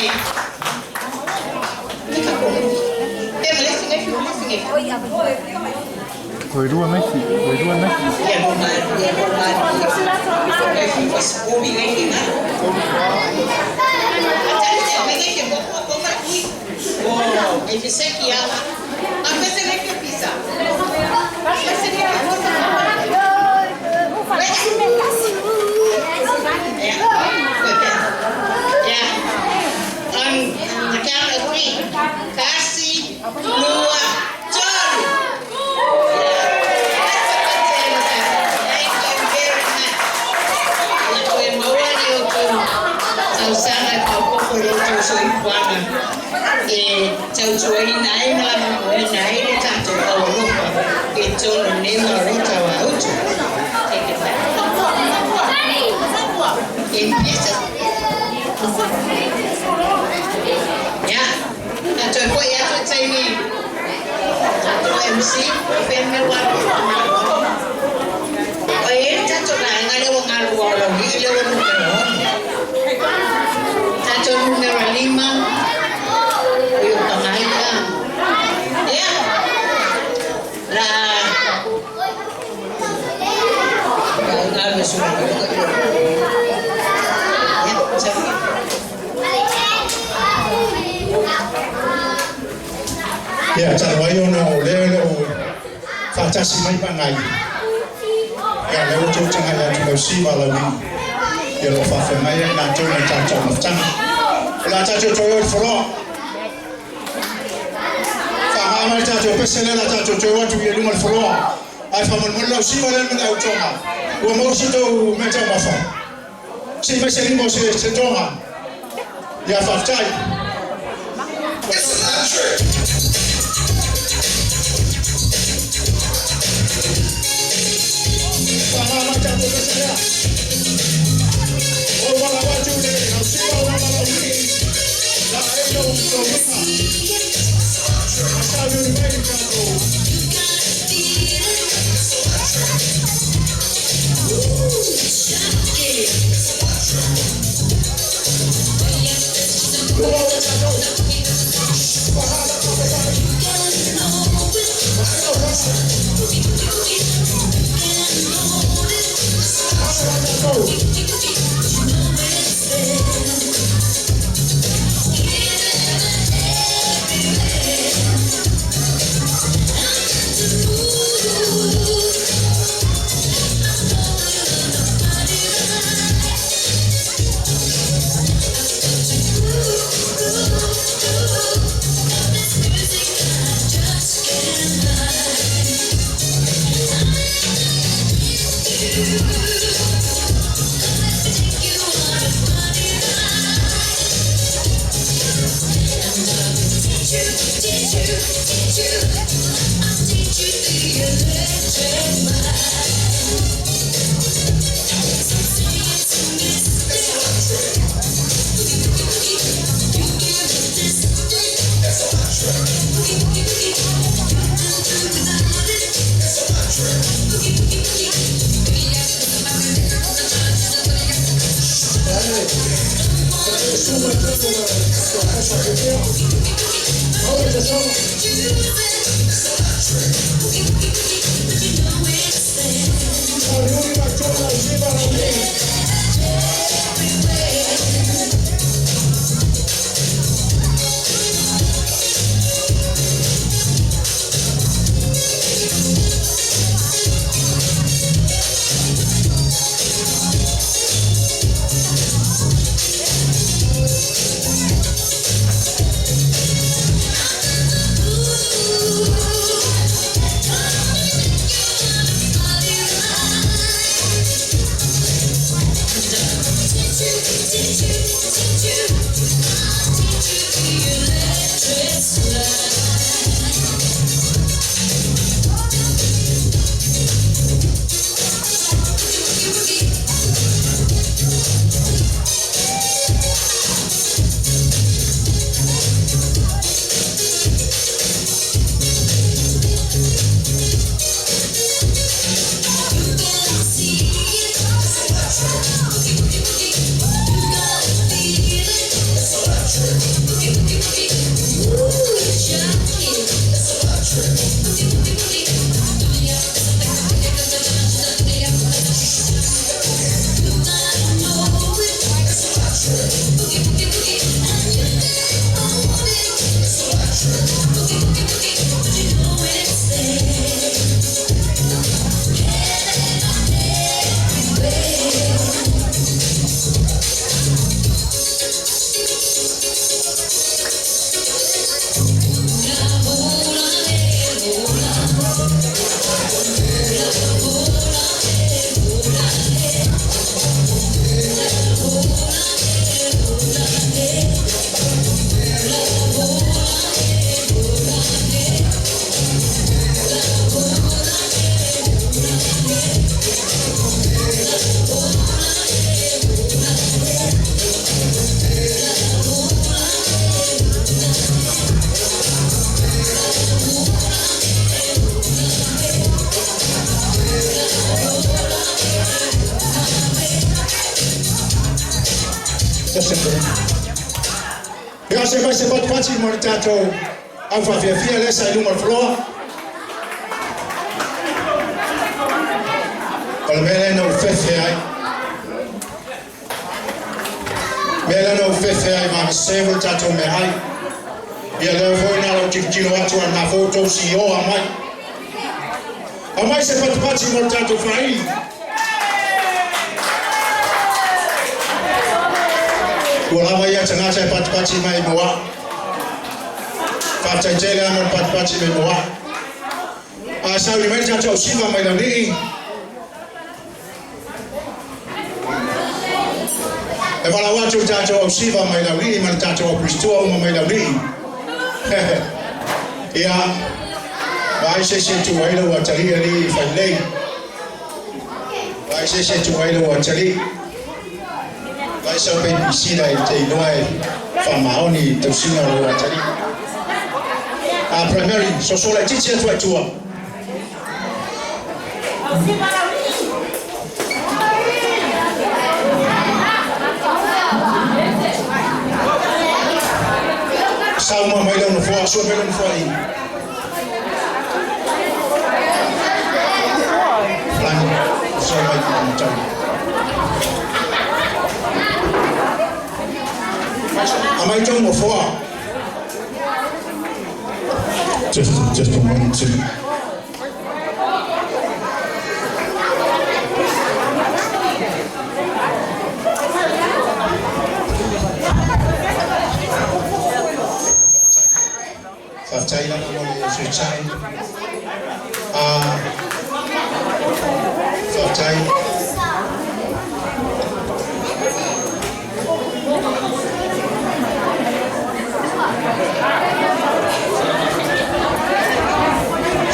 Koe rua ngai koe rua ngai. Ia lo mai, ia lo mai. Ngai fi paspobi ngai fi na. Atali te mai ngai fi mo ko ko ma kui. Oh, ngai fi seki ala. A pese ngai fi pisa. Pese ngai fi pisa. Yeah. On the count of three. Kasi, lua, tolu. Thank you very much. Ia toe maua ni outou tausaga e paopoko i le outou soifuaga e tautuaina ai ma lagolagoina ai le tatou aualofa i totonu o lenei maota o Autu. Take it back. Empieza. Ya. Na toe fo'i atu le taimi tatou MC fea mea ua alu. O e i le tatou vaega lea ua galua o laulii lea ua numera 6. Tatou numera 5 o i o pagai lea. Ia. La galu e sula. Ia, sau. Ia, talu ai ona o lea le o faatasi mai pagai. Ia, lea ua tou tagai atu lau siva laulii. Ia lo faafeagai ai latou ma tatou mafutaga. O la tatou toe o i le foloa. Faagaga mai le tatou pese lea la tatou toe o atu i luga o le foloa. Ae faamolemole lau siva lea ma le autoga. Ua maua se tou mea taumafa. Se i mai se lima o se toga. Ia faafetai. It's electric. Faagaga mai tatou pese lea. O wala watu le au siva o wala laulii. La e tou tauiga. Asalu ni mai le tatou. Ia se mai se patupati mo le tatou au faafiafia lea sa i luga o le faloa. O le mea lea na ou fefe ai. Mea lea na ou fefe ai ma sevo le tatou meaai. Ia lea foi na lau tilotilo atu a na fou tou sioa mai. Aumai se patupati mo le tatou faaili. Ua lava ia tagata e patupati mai mo a'u. Faafetaitele a mo le patupati mai mo a'u. A sauli mai le tatou ausiva mai laulii. E valaau atu le tatou ausiva mai laulii ma le tatou aupulitua uma mai laulii. Ia, vaai se isi e tu ai lau atalii alii failelei. Vaai se isi e tu ai lau atalii. Vaai sau peipisila i te iloa e faamaoni i tausiga o lau atalii. A primary, soso laitiiti atu ai tua. Saunoa mai lau nofoa, sue mai lau nofoa i. Falani, soso mai i matau. Aumai tou nofoa. Just, just one, two. Faafetai lava mo le fetai. Faafetai.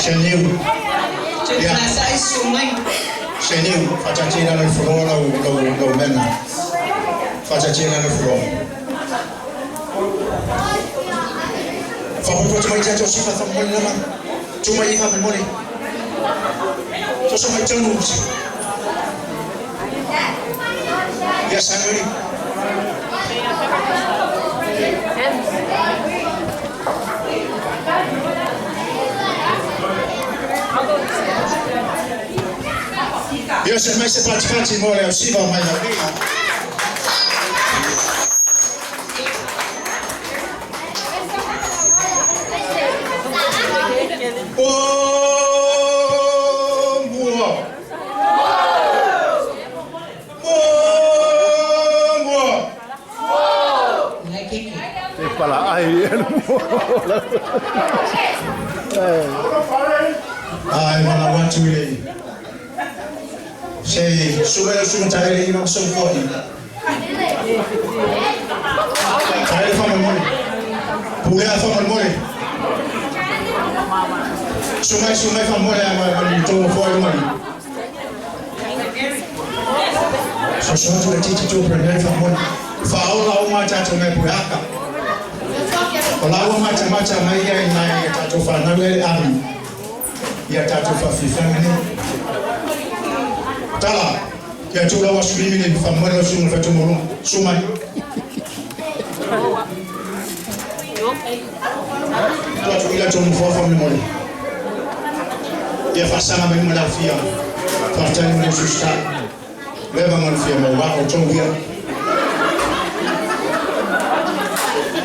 Seniu. Ia. Seniu, faataatia i lalo i le floor lau, lau, lau mena. Faataatia i lalo i le floor. Faapopoto mai tatou sifa faamolemole lava. Tu mai i faamolemole. Toso mai tonu. Ia Samueli. Ia se mai se patifati mo le au siva mai lau nei. O mua. Mo mua. E pala ai e le mo. Ai mana watu i le. Se sube le suga taele i so foi. Taele fa mole. Pule a fa mole. Sumai sumai fa mole a ma ni to foi mole. So so tu le titi tu pre fa mole. Fa ola o mata to me puaka. O la o mata mata mai ia i nai tatou whanau le ami. Ia tatou whawhiwhanga nei. Tala, kia tū lawa sulimi le whamwele o sunga whatumolonga. Sumai. Tua tu ila tonu fua whamle mole. Ia whasanga mai mo lau fia. Whawhtani mo le susta. Leva ngā fia mau wā o tō ia.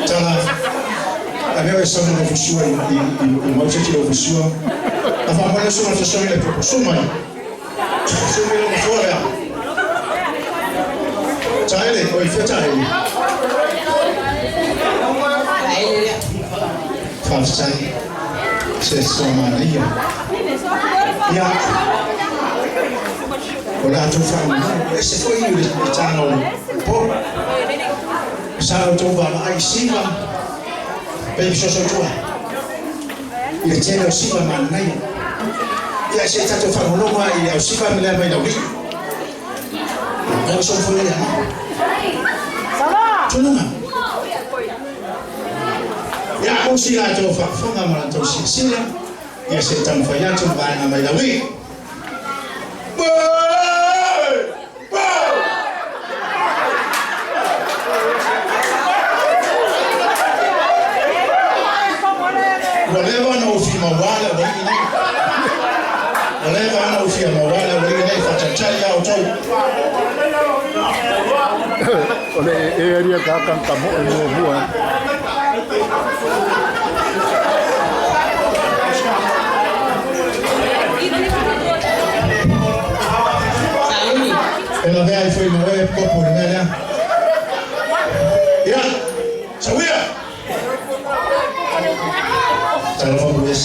Tala, a mea e sana no fusua i mauteti o fusua. A whamwele sunga whasanga le popo. Sumai. Sumai lo mafua lea. Taele, o i fia taele. Whawhtai. Se soa mana ia. Ia. O la tou whanau. E se foi i le tāna o le po. Sa o tō wā ai siva. Pe so tua. I le tele o siva mana ia. Ia se tatou whanau i le au siva me lea mai lau li. Lau so foi le ama. Tūnunga. Ia o si la tō whafonga ma la tō sila. Ia se tamu whai atu vaenga mai lau li. Ua leva na ufi mawala wa i nei. Ua leva na ufi mawala wa i nei whatachari au tau. O le e aria ka kan ka mo e mo mua. E la vea i foi mo e kopo i mea lea. Ia, sawia! Talofa bues.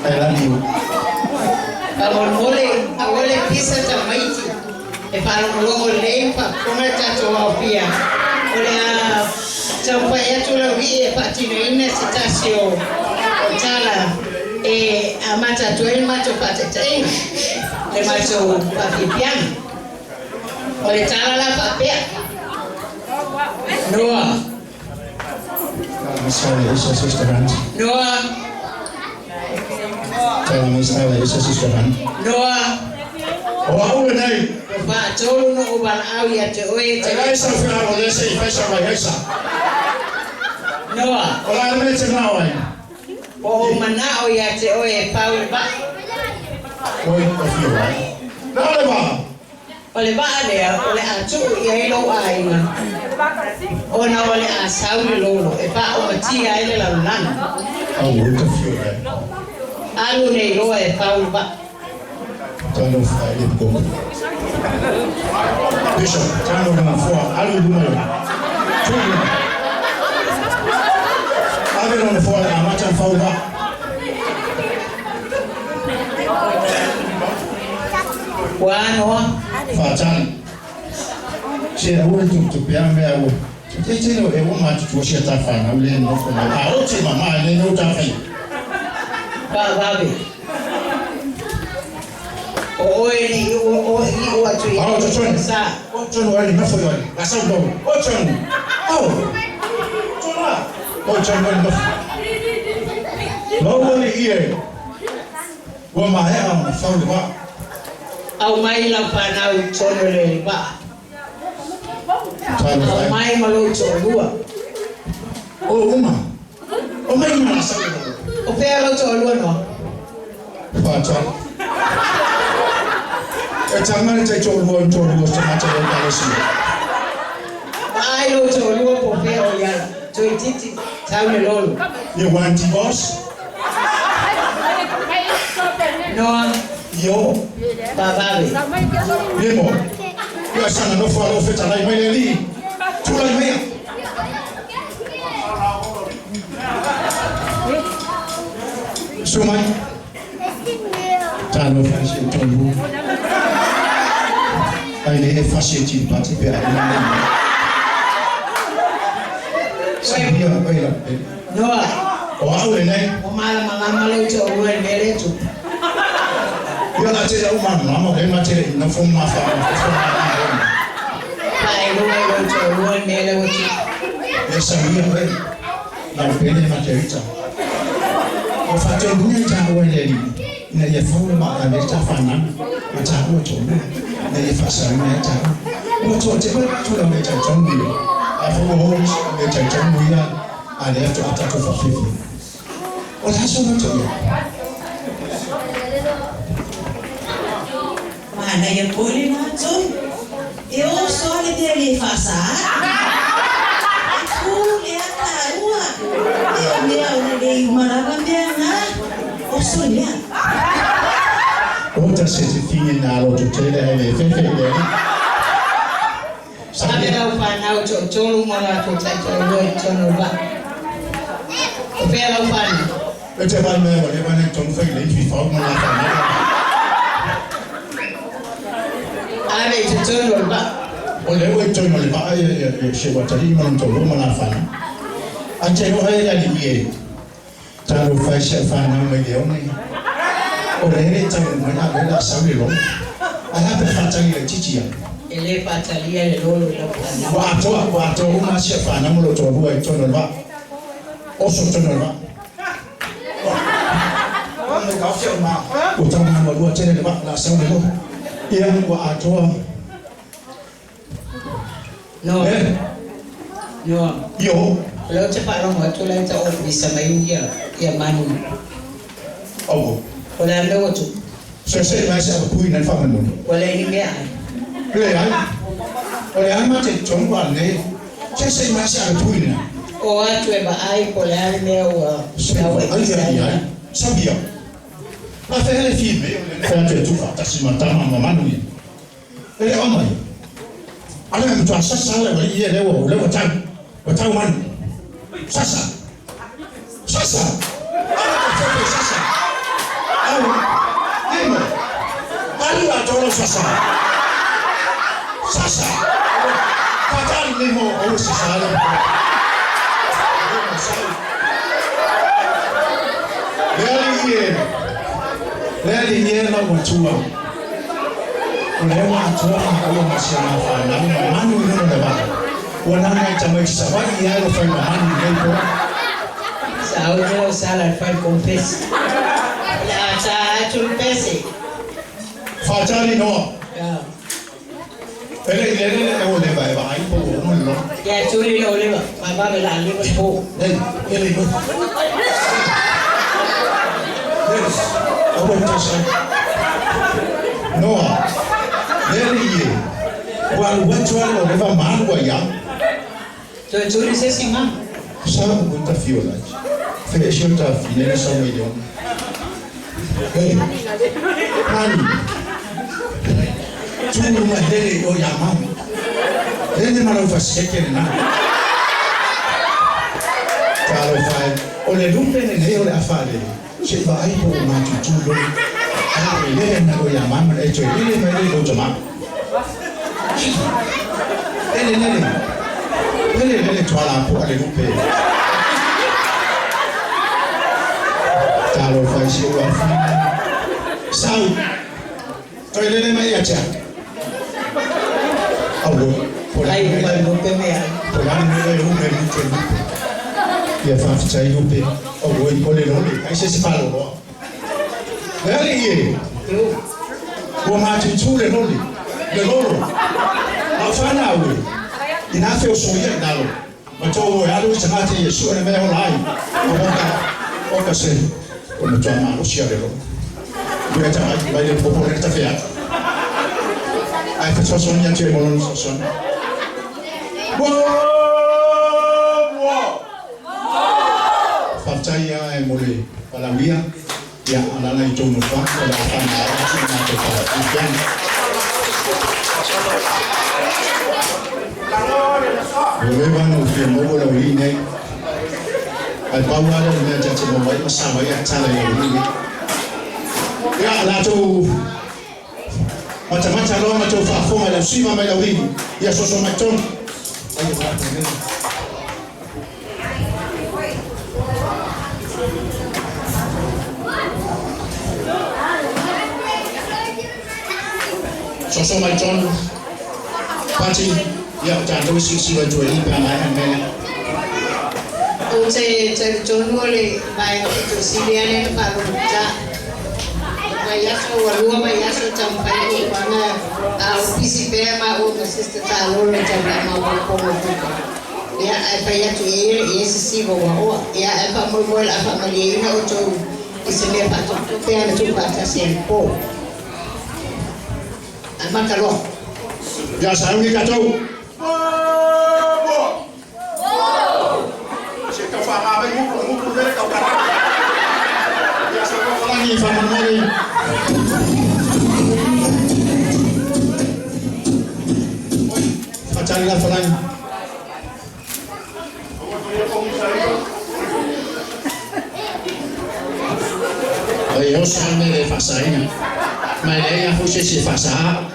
Ai lani u. Faamolemole aua le pisa tamaiti e faalogologo lelei ma faafofoga le tatou aofia o le a taumafai atu lauli'i e faatinoina se tasi o tala e amata atu ai le matou faataitaiga le matou faafiafiaga o le tala la faapea Noa Noa Noa O au le nei. Ua faatolu no ou valaau ia te oe E lai sa whia o le se i whaisa mai heisa. Noa O la me te nao ai. Po o manao ia te oe e pau le vaa. Oi, o whia wai. Nā le vaa. O le vaa lea, o le a tuu i ai lou aiga. Ona o le a sau le lolo e faaomatia ai le lalolagi. Au o ka whia wai. Alu nei loa e pau le vaa. Talo whai le koko. Bishop, talo ngā fua, alu luma le. Tū luma. Ave lona fua le amata whau vaa. Ua noa. Whātani. Se aua tu tu pea mea ua. Te te no e ua mātu tua sia tā whanau le nofo mai. A o te mama le no tā whai. Faavave. O oe nei o i o atu i Ao tonu. sa. O tonu ai nofo i ai. La sau tonu. O tonu. Au. Tona. O tonu ai nofo. Lau le ie. Ua mahea ona whau le wā. Au mai lau whanau i tonu le vaa. Talo Au whai. mai ma lou toalua. O uma. O mai na sa le lolo. O fea lou toalua Noa? Faatali. E taga le taitoalua i toalua o tagata o ekalesia. Vaai lou toalua po o fea o i ai. Toeitiiti sau le lolo. You want divorce? Noa. Io. Vavave. Lemo. Ia saga nofo a lou fetalai mai le Alii. Tulai maia. Susu mai. Talofa i si ou toalua. Ai le e fasi e Kiribati pe a ina le Samia oe la pele. Noa. O au lenei. Ua malamalama lou toalua i le mea lea e tupu. Ia la te au malamalama o lea ma te le i nofo ma fa nofo ma ma. Faailoa i lou toalua le mea lea ua tupu. Ia Samia oe lau pele Margarita. Ua faatonuina i taua e le Alii ina ia fau le maa e ta fanau ma taua toalua ina ia faasaoina ai taua. Ua toatele le tulaga e talitonu ia, a foi ua oo nisi mea e talitonu ia a lea faatoa tatou faafiafia. O le aso lea toia. Manaia foi lena Tony. E oso lava le mea le faasa atu. E tu le ata ua. E o mea o lelei uma lava mea na. Oso lea. Ota se te fine na loto tele ai le fefe i le alii. Ave lau fanau toatolu ma latou taitoalua i totonu o le vaa. O fea lau fanau? E te vaai mai ua leva ona i tonu fai lei fifau ma la fanau. Ave i totonu o le vaa. O lea ua i totonu o le vaa ia si ou atalii ma lona toalua ma la fanau. Ae te iloa e le alii e. Talofa e si au fanau mai le one. O lea e le taunuu mai a lea o le a sau le lolo. Ae a pe faatali laitiiti ai? E le faatalia le lolo i lau fanau. Ua atoa, ua atoa uma lava si au fanau ma lou toalua i totonu o le vaa. Oso i totonu o le vaa. Ua tau malualua tele le vaa, o le a sau le lolo. Ia, ua atoa. Noa. Eh. Noa. Io. O lea ou te faalogo atu la e tau ofisa mai ia ia manu. Aua. O le a le mea ua tupu? Se se mai se apui na whakanui. Ua leai ni mea ai. Leai. O le a mate tonu a nei. Se se mai se apui na. O atu e vaai po o le a le mea ua tau ai Ai ai ai. Sabia. A fea le fi me o le fea te tufa tasi ma tama ma manu ia. E le omai. A le matua sasa le wali ia le ua le ua tau. Ua tau manu. Sasa. Sasa. Aua te fefe sasa. Au. Nemo. Alu a tolo sasa. Sasa. Fatali nemo o sasa le. Nemo sau. Le ali ie. Le ali ie la ua tua. O lea ua atoa ua ma si ana fanau ma manu i luna o le vaa. Ua nana i tamaiti Savaii ae ua fai ma manu i nei po. Sa au te lau sala e fai le confess. O le a ta atu le pese. Faatali noa. Ya. E le i lele le o leva e vaai po ua uma le lono. Ya tuli le oliva. Vavave la liva le po. Nei, e le i Yes, aua e tausaga. Noa, le alii e, ua alu atu lava le oliva ma alu ai lava. Toe tuli se isi ma. Sa ua ta fio lai. Fe ese o ta fine na sau mai le ona. Hey, mani. Tu lunga hele i o ia manu. Lele ma lau fasikeke lena. Talofa e, o le lupe lenei o le a faalele, se i vaai po o matutu lou. A e lele na lo ia manu e toe lele mai le i lou tama. Lele lele, lele lele tuala po a le lupe. Talofa i si ou afine. Sau. Toe lele mai ia te au. Aua, po o le a Ai le uma mea lupe mea. po o le a le mea e ume lupe lupe. Ia faafetai lupe. Aua, o le lole, ai se isi faaloloa. Le alii e, ua matutu le lole, le lolo. A o fanau e, inā feosoia i lalo. Ma tou e alu i tagata ia sue le mea e ola ai. Aua ka, o ka se, o le matua malosi lava o le logo. Ua ta mai mai le popo le tafe atu. Ae fesoasoani atu ai mo lona fesoasoani. Faafetai lava e mo le valaaulia, ia alaala i tou nofoaga o le a faamaea atu le matou faafiafiaga. Ua leva ona ou fia maua le aualii nei, ae pau lava lea o le mea ta te maua ai ma sao ai a tala i aualii nei. Ia, latou matamata loa ma tou faafofoga i le ausiva mai le aualii, ia soso mai totonu. Soso mai totonu. Pati, ia, o tatou e silasila i tua i i pe a maea le mea lea. Ou te talitonu o le vaega pito sili lea na faalogotā. O vaiaso ua lua vaiaso o taumafai fuafuaga a o pisi pea maua ma Sister Taalolo i taulaga maopoopoga o tupe. Ia, ae fai atu i ai e le i ai se siva ua oa. Ia, ae faamoemoe o le a faamalieina outou i se mea faatopetope lava na tuufaatasi ai i le po. Amata loa. Ia sauni tatou. Se tau faamama mai gupu gupu le tau kala. Ia sa falagi faamolemole. Faatali la falagi. Ai oso le mea le faasaina. Ma e leai lava foi se isi e faasaā.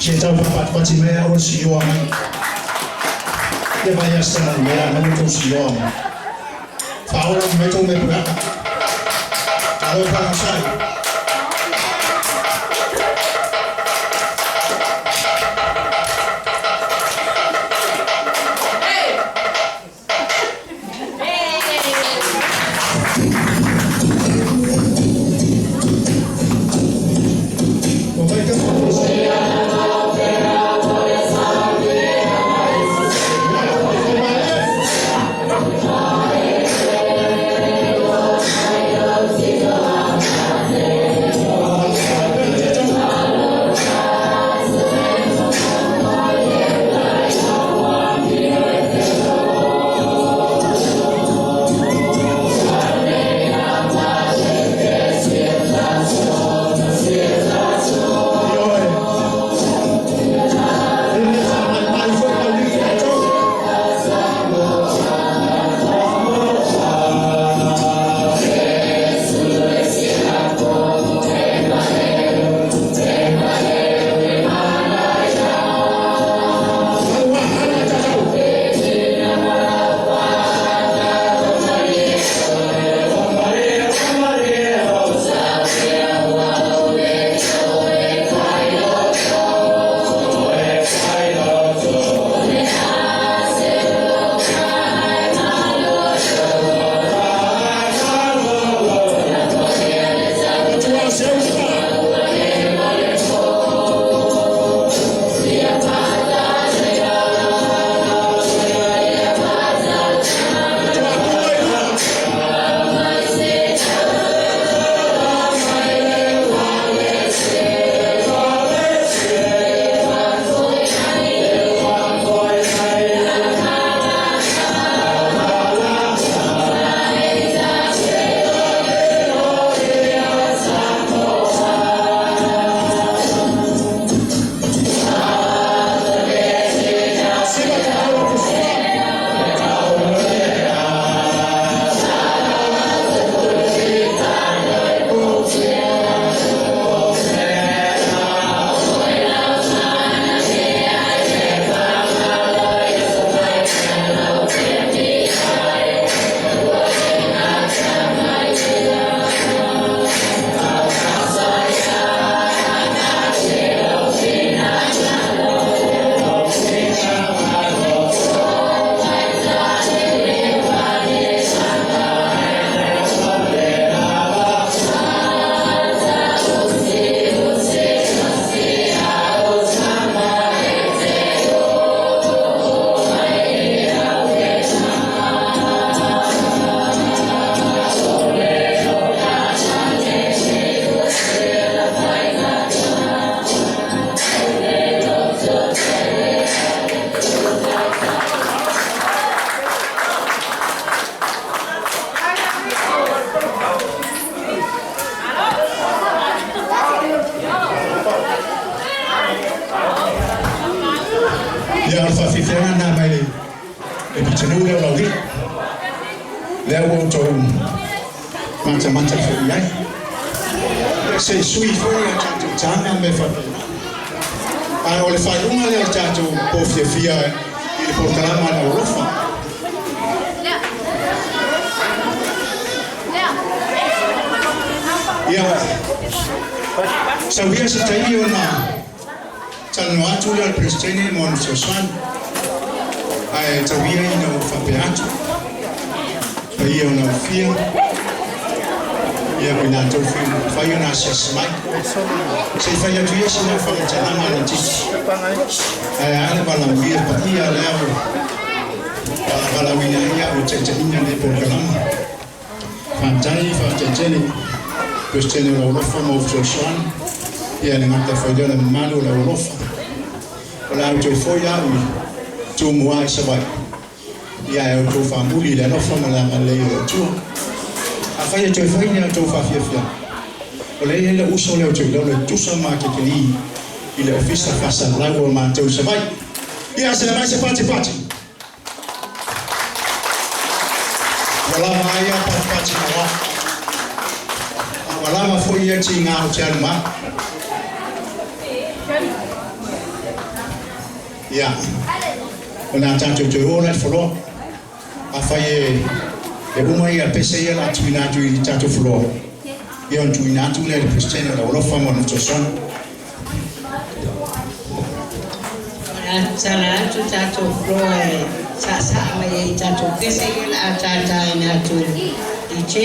Se tau faapatipati mai aua le siioa mai. Ia vaai lava se tala mea na ua tou siioa mai. Faaola mai tou mea puleaka. Malo faagasai. Ua mai ka. Ia o le faafiafiaga lena mai le pitonuu lea o Laulii. Lea ua outou matamata foi i ai. Se i sui foi a tatou taga ma mea faapena. Ae o le faaiuga lea o le tatou po fiafia i le polokalama a le aualofa. Ia, sau ia se taimi ona talanoa atu lea o le Peresetene mo ana fesoasoani. Ae tau ia ina ou faapea atu, paia o Naufia, ia ma i latou foi ua mafai ona asiasi mai. Se i fai atu ia sina faamatalaga laitiiti. Ae a le valaaulia paia lea ua valaauina ai au e taitaiina lenei polokalama. Faafetai, faafetai tele Peresetene o le Aualofa mo fesoasoani. Ia e le gata foi lea o le mamalu o le Aualofa. O le a ou toe foi au i Tumua i Savaii. Ia e outou faamuli i le alofa ma le agalelei o le Atua. Afai e toe fai ni a outou faafiafiaga, o lea e i ai lou uso lea o Toilolo e tutusa ma kekelī i le Ofisa Faasalalau o matou i Savaii. Ia, se mai se pati pati! Ua lava ai ia patipati mo au. A ua lava foi ia tiga ou te alu ma au. Ia, o le a tatou toe oo la i le foloa. Afai e uma ia pese ia o le a tuuina atu i le tatou foloa, ia ona tuuina atu lea i le Peresetene o le Aualofa mo lana fesoasoani. O le a tatala atu tatou floor e saasaa mai ai i tatou pese ia o le a tataina atu e le DJ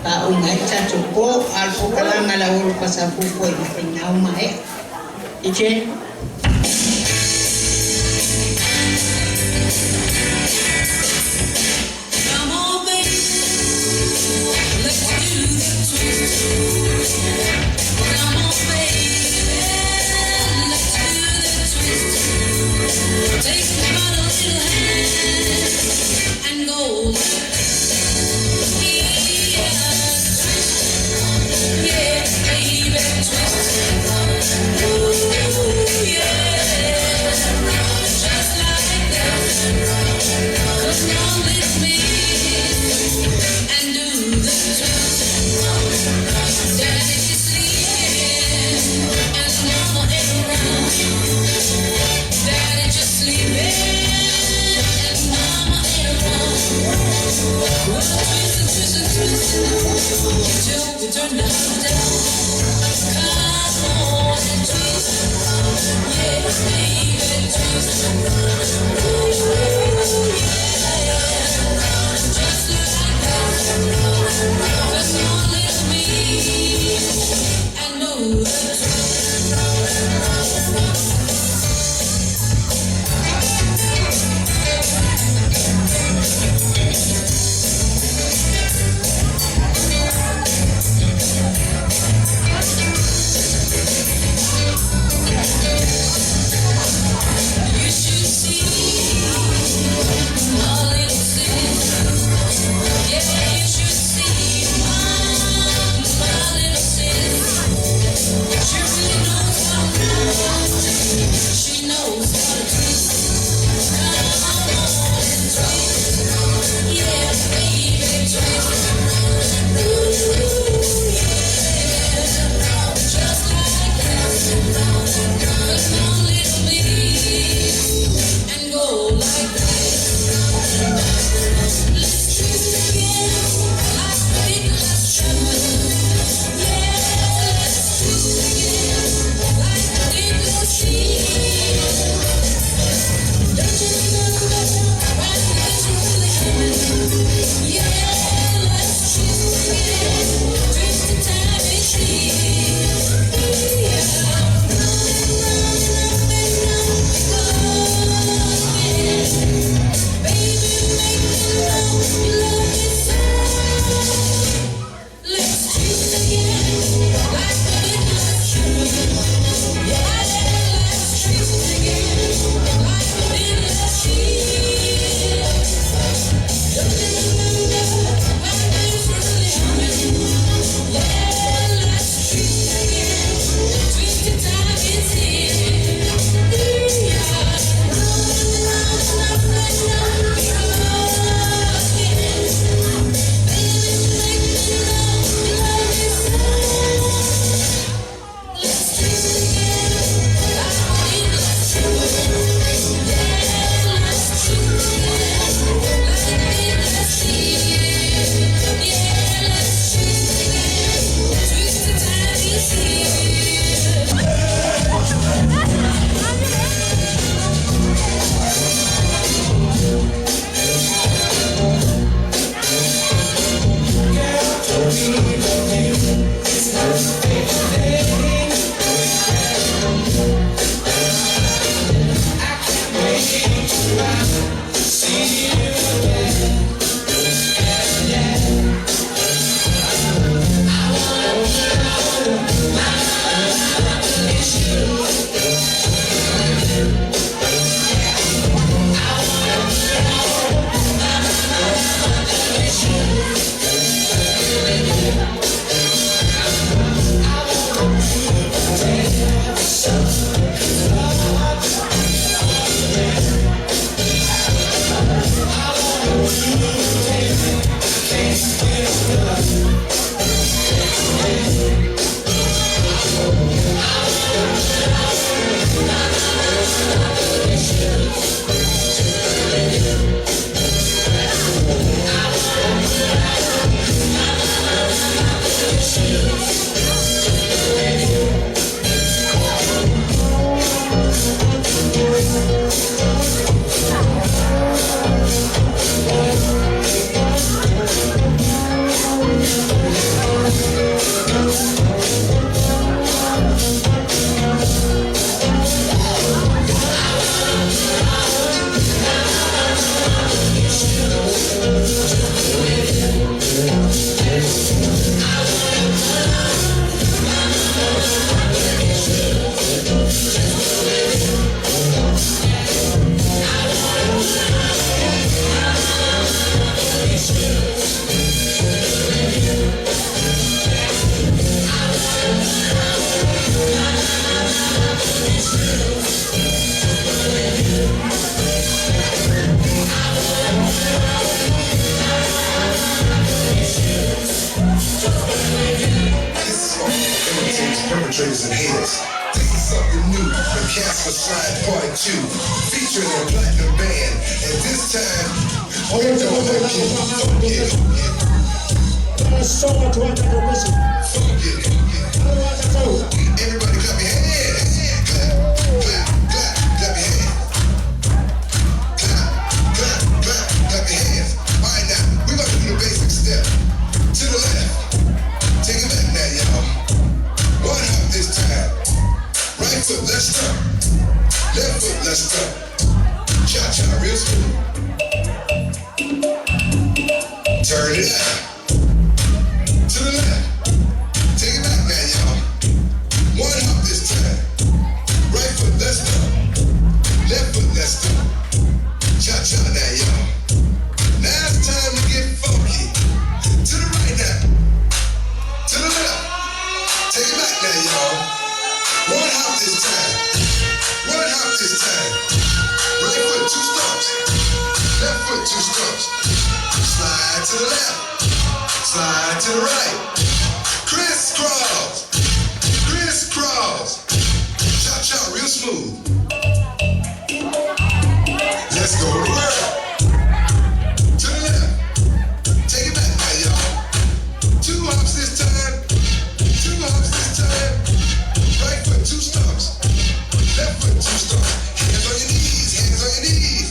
faauma ai le tatou po. A o le polokalame a le Aualofa sa fuafua ina faigā ua maea. DJ. Come on, baby, let's do the twist. Come on, baby, let's do the twist. Take me by the little hand and go. Yeah, twist. Yeah, baby, twist. Ooh, yeah, just like that. Come on with me and do the twist. Daddy's sleeping and mama ain't around. Daddy just sleeping and mama ain't around. We'll twist and twist and twist till we turn the house down. Come on and twist, yeah, baby, twist. Ooh, yeah, just like that. Come on with me and move the twist. You should see Part 2, featuring the Platinum Band. And this time, we're gonna get funky. Funky. Everybody clap your hands. Clap, clap, clap, clap your hands. Clap, clap, clap, clap your hands. All right, now, we're gonna do the basic step. To the left. Take it back now, y'all. One hop this time. Right foot, let's stomp. Left foot, let's stomp. Cha-cha, real smooth. Turn it out. To the left. Take it back now, y'all. One hop this time. Right foot, let's stomp. Left foot, let's stomp. Cha-cha now, y'all. Now it's time to get funky. To the right now. To the left. Take it back now, y'all. One hop this time. One hop this time. Right foot, two stumps. Left foot, two stumps. Slide to the left. Slide to the right. Crisscross. Crisscross. Cha-cha, real smooth. Let's go to work. To the left. Take it back now, y'all. Two hops this time. Two hops this time. Right foot, two stumps. Left foot, two stumps. Hands on your knees, hands on your knees.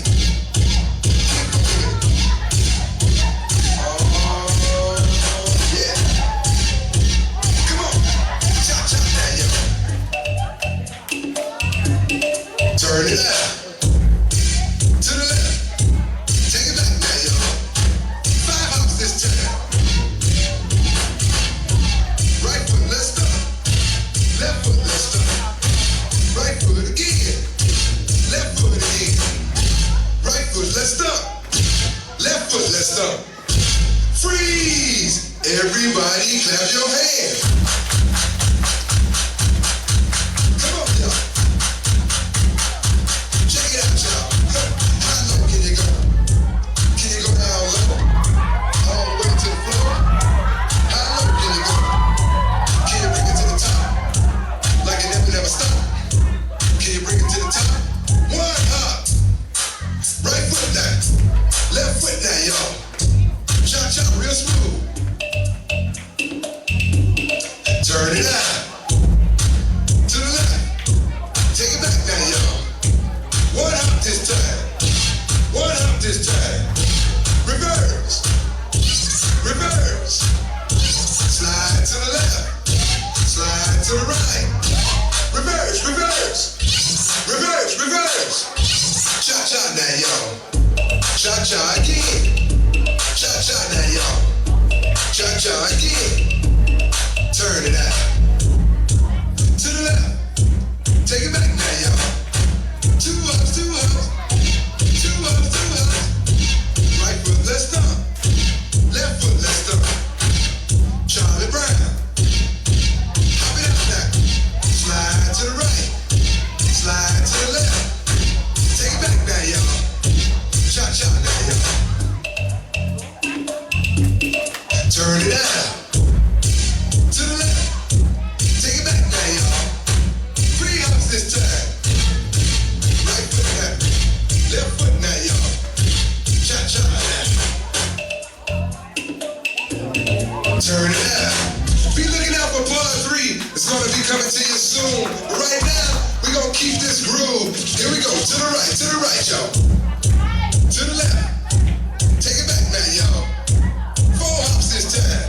Keep moving. Oh, yeah. Come on. Cha-cha now, y'all. Turn it out. To the left. Take it back now, y'all. Five hops this time. Right foot, let's stop. Left foot, let's stop. Right foot again. Left foot again. Right foot, let's stop. Left foot, let's stop. Freeze! Everybody clap your hands. Come on, y'all. Check it out, y'all. How low can you go? Can you go down low? All the way to the floor? How low can you go? Can you bring it to the top? Like it never, never stop. Can you bring it to the top? One hop. Right foot down. Left foot down, y'all. Cha-cha, real smooth. Turn it out. To the left. Take it back now, y'all. One hop this time. One hop this time. Reverse. Reverse. Slide to the left. Slide to the right. Reverse, reverse. Reverse, reverse. Cha-cha now, y'all. Cha-cha again. Cha-cha now, y'all. Cha-cha again. Turn it out. To the left. Take it back now, y'all. Two ups, two ups. Two ups, two ups. Right foot, let's stomp. Left foot, let's stomp. Charlie Brown. Hop it out now. Slide to the right. Slide to the left. Take it back now, y'all. Cha-cha now, y'all. Turn it out. To the left. Take it back now, y'all. Three hops this time. Right foot now. Left foot now, y'all. Cha-cha now. Turn it out. Be looking out for part 3. It's gonna be coming to you soon. But right now, we gonna keep this groove. Here we go. To the right, y'all. To the left. Take it back now, y'all. Four hops this time.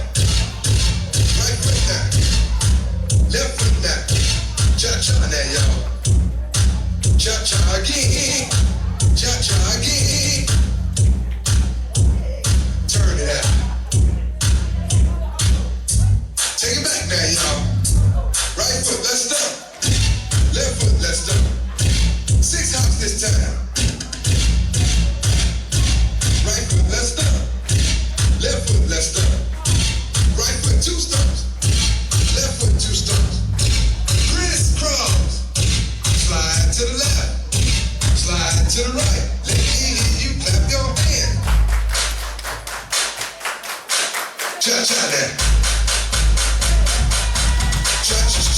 Right foot now. Left foot now. Cha-cha now, y'all. Cha-cha again. Cha-cha again. Turn it out. Take it back now, y'all. Right foot, let's stomp. Left foot, let's stomp. Six hops this time. Right foot, let's stomp. Left foot, let's stomp. Right foot, two stomps. Left foot, two stomps. Crisscross. Slide to the left. Slide to the right. Let me hear you clap your hands. Cha-cha now. Cha-cha-cha.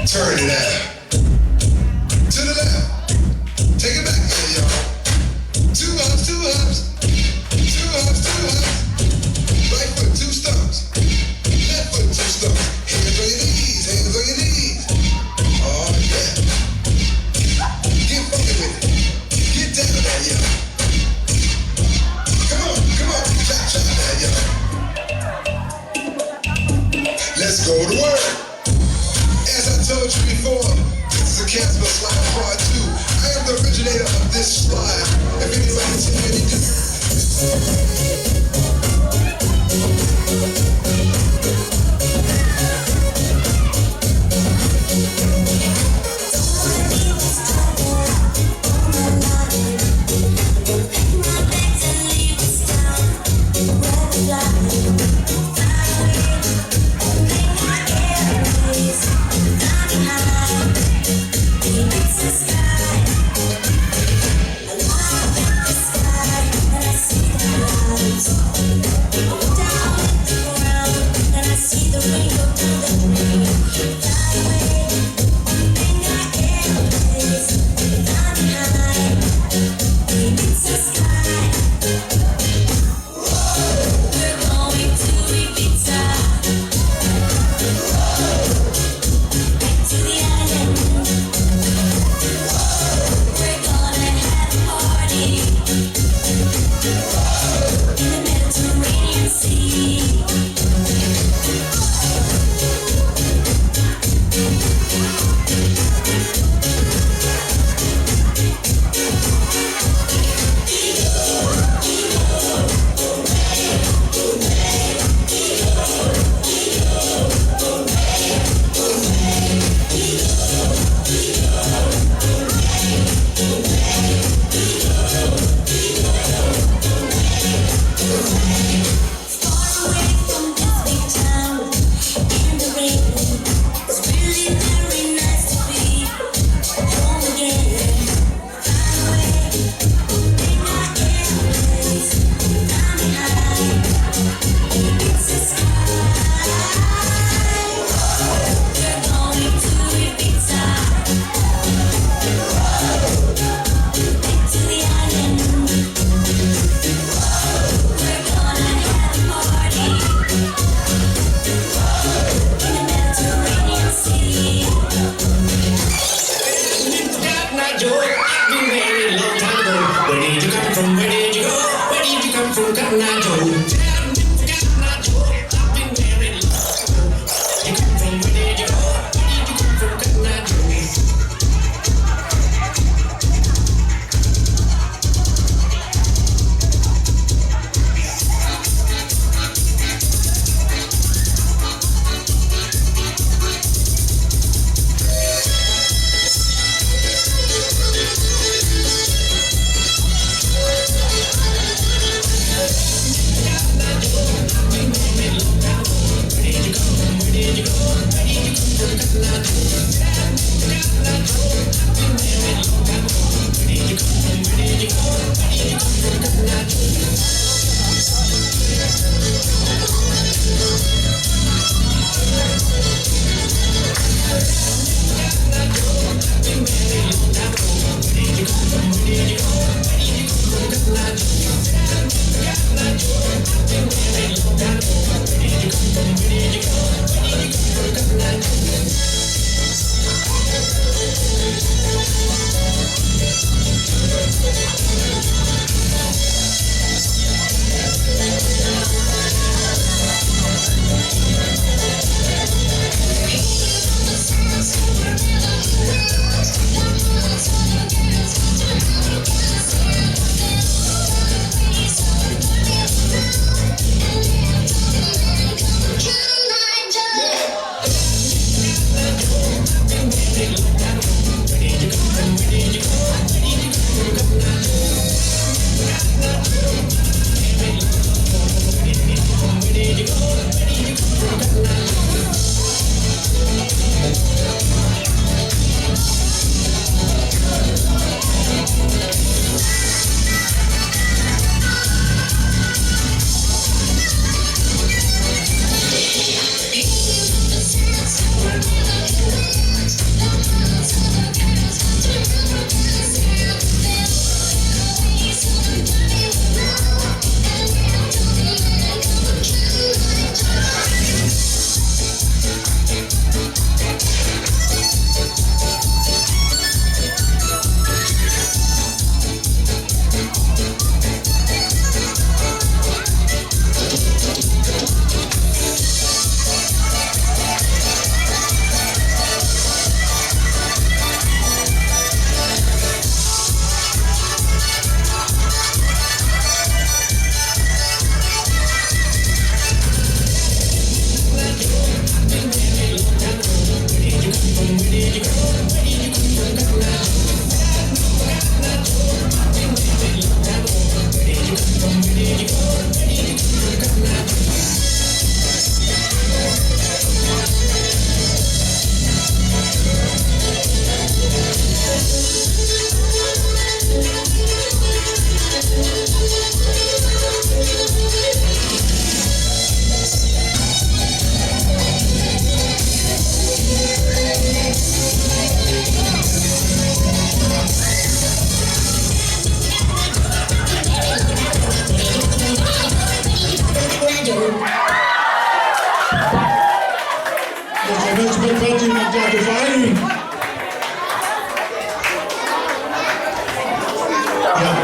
Turn it out. Part 2. I am the originator of this slide. If anybody tell you any different.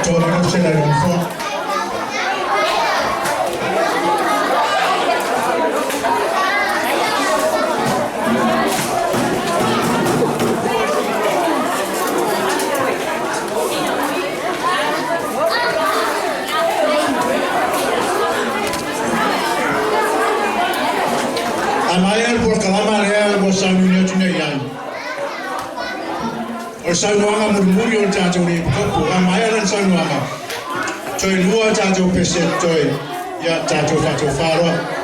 Faatoa mai lau feselai i le Nofoa. A maea le polokalama lea ua sauniuni atu nei ai, o le saunoaga mulimuli o le tatou alii epikopo. A maea lana saunoaga, toe lua tatou pese totoe, ia tatou faatofā loa.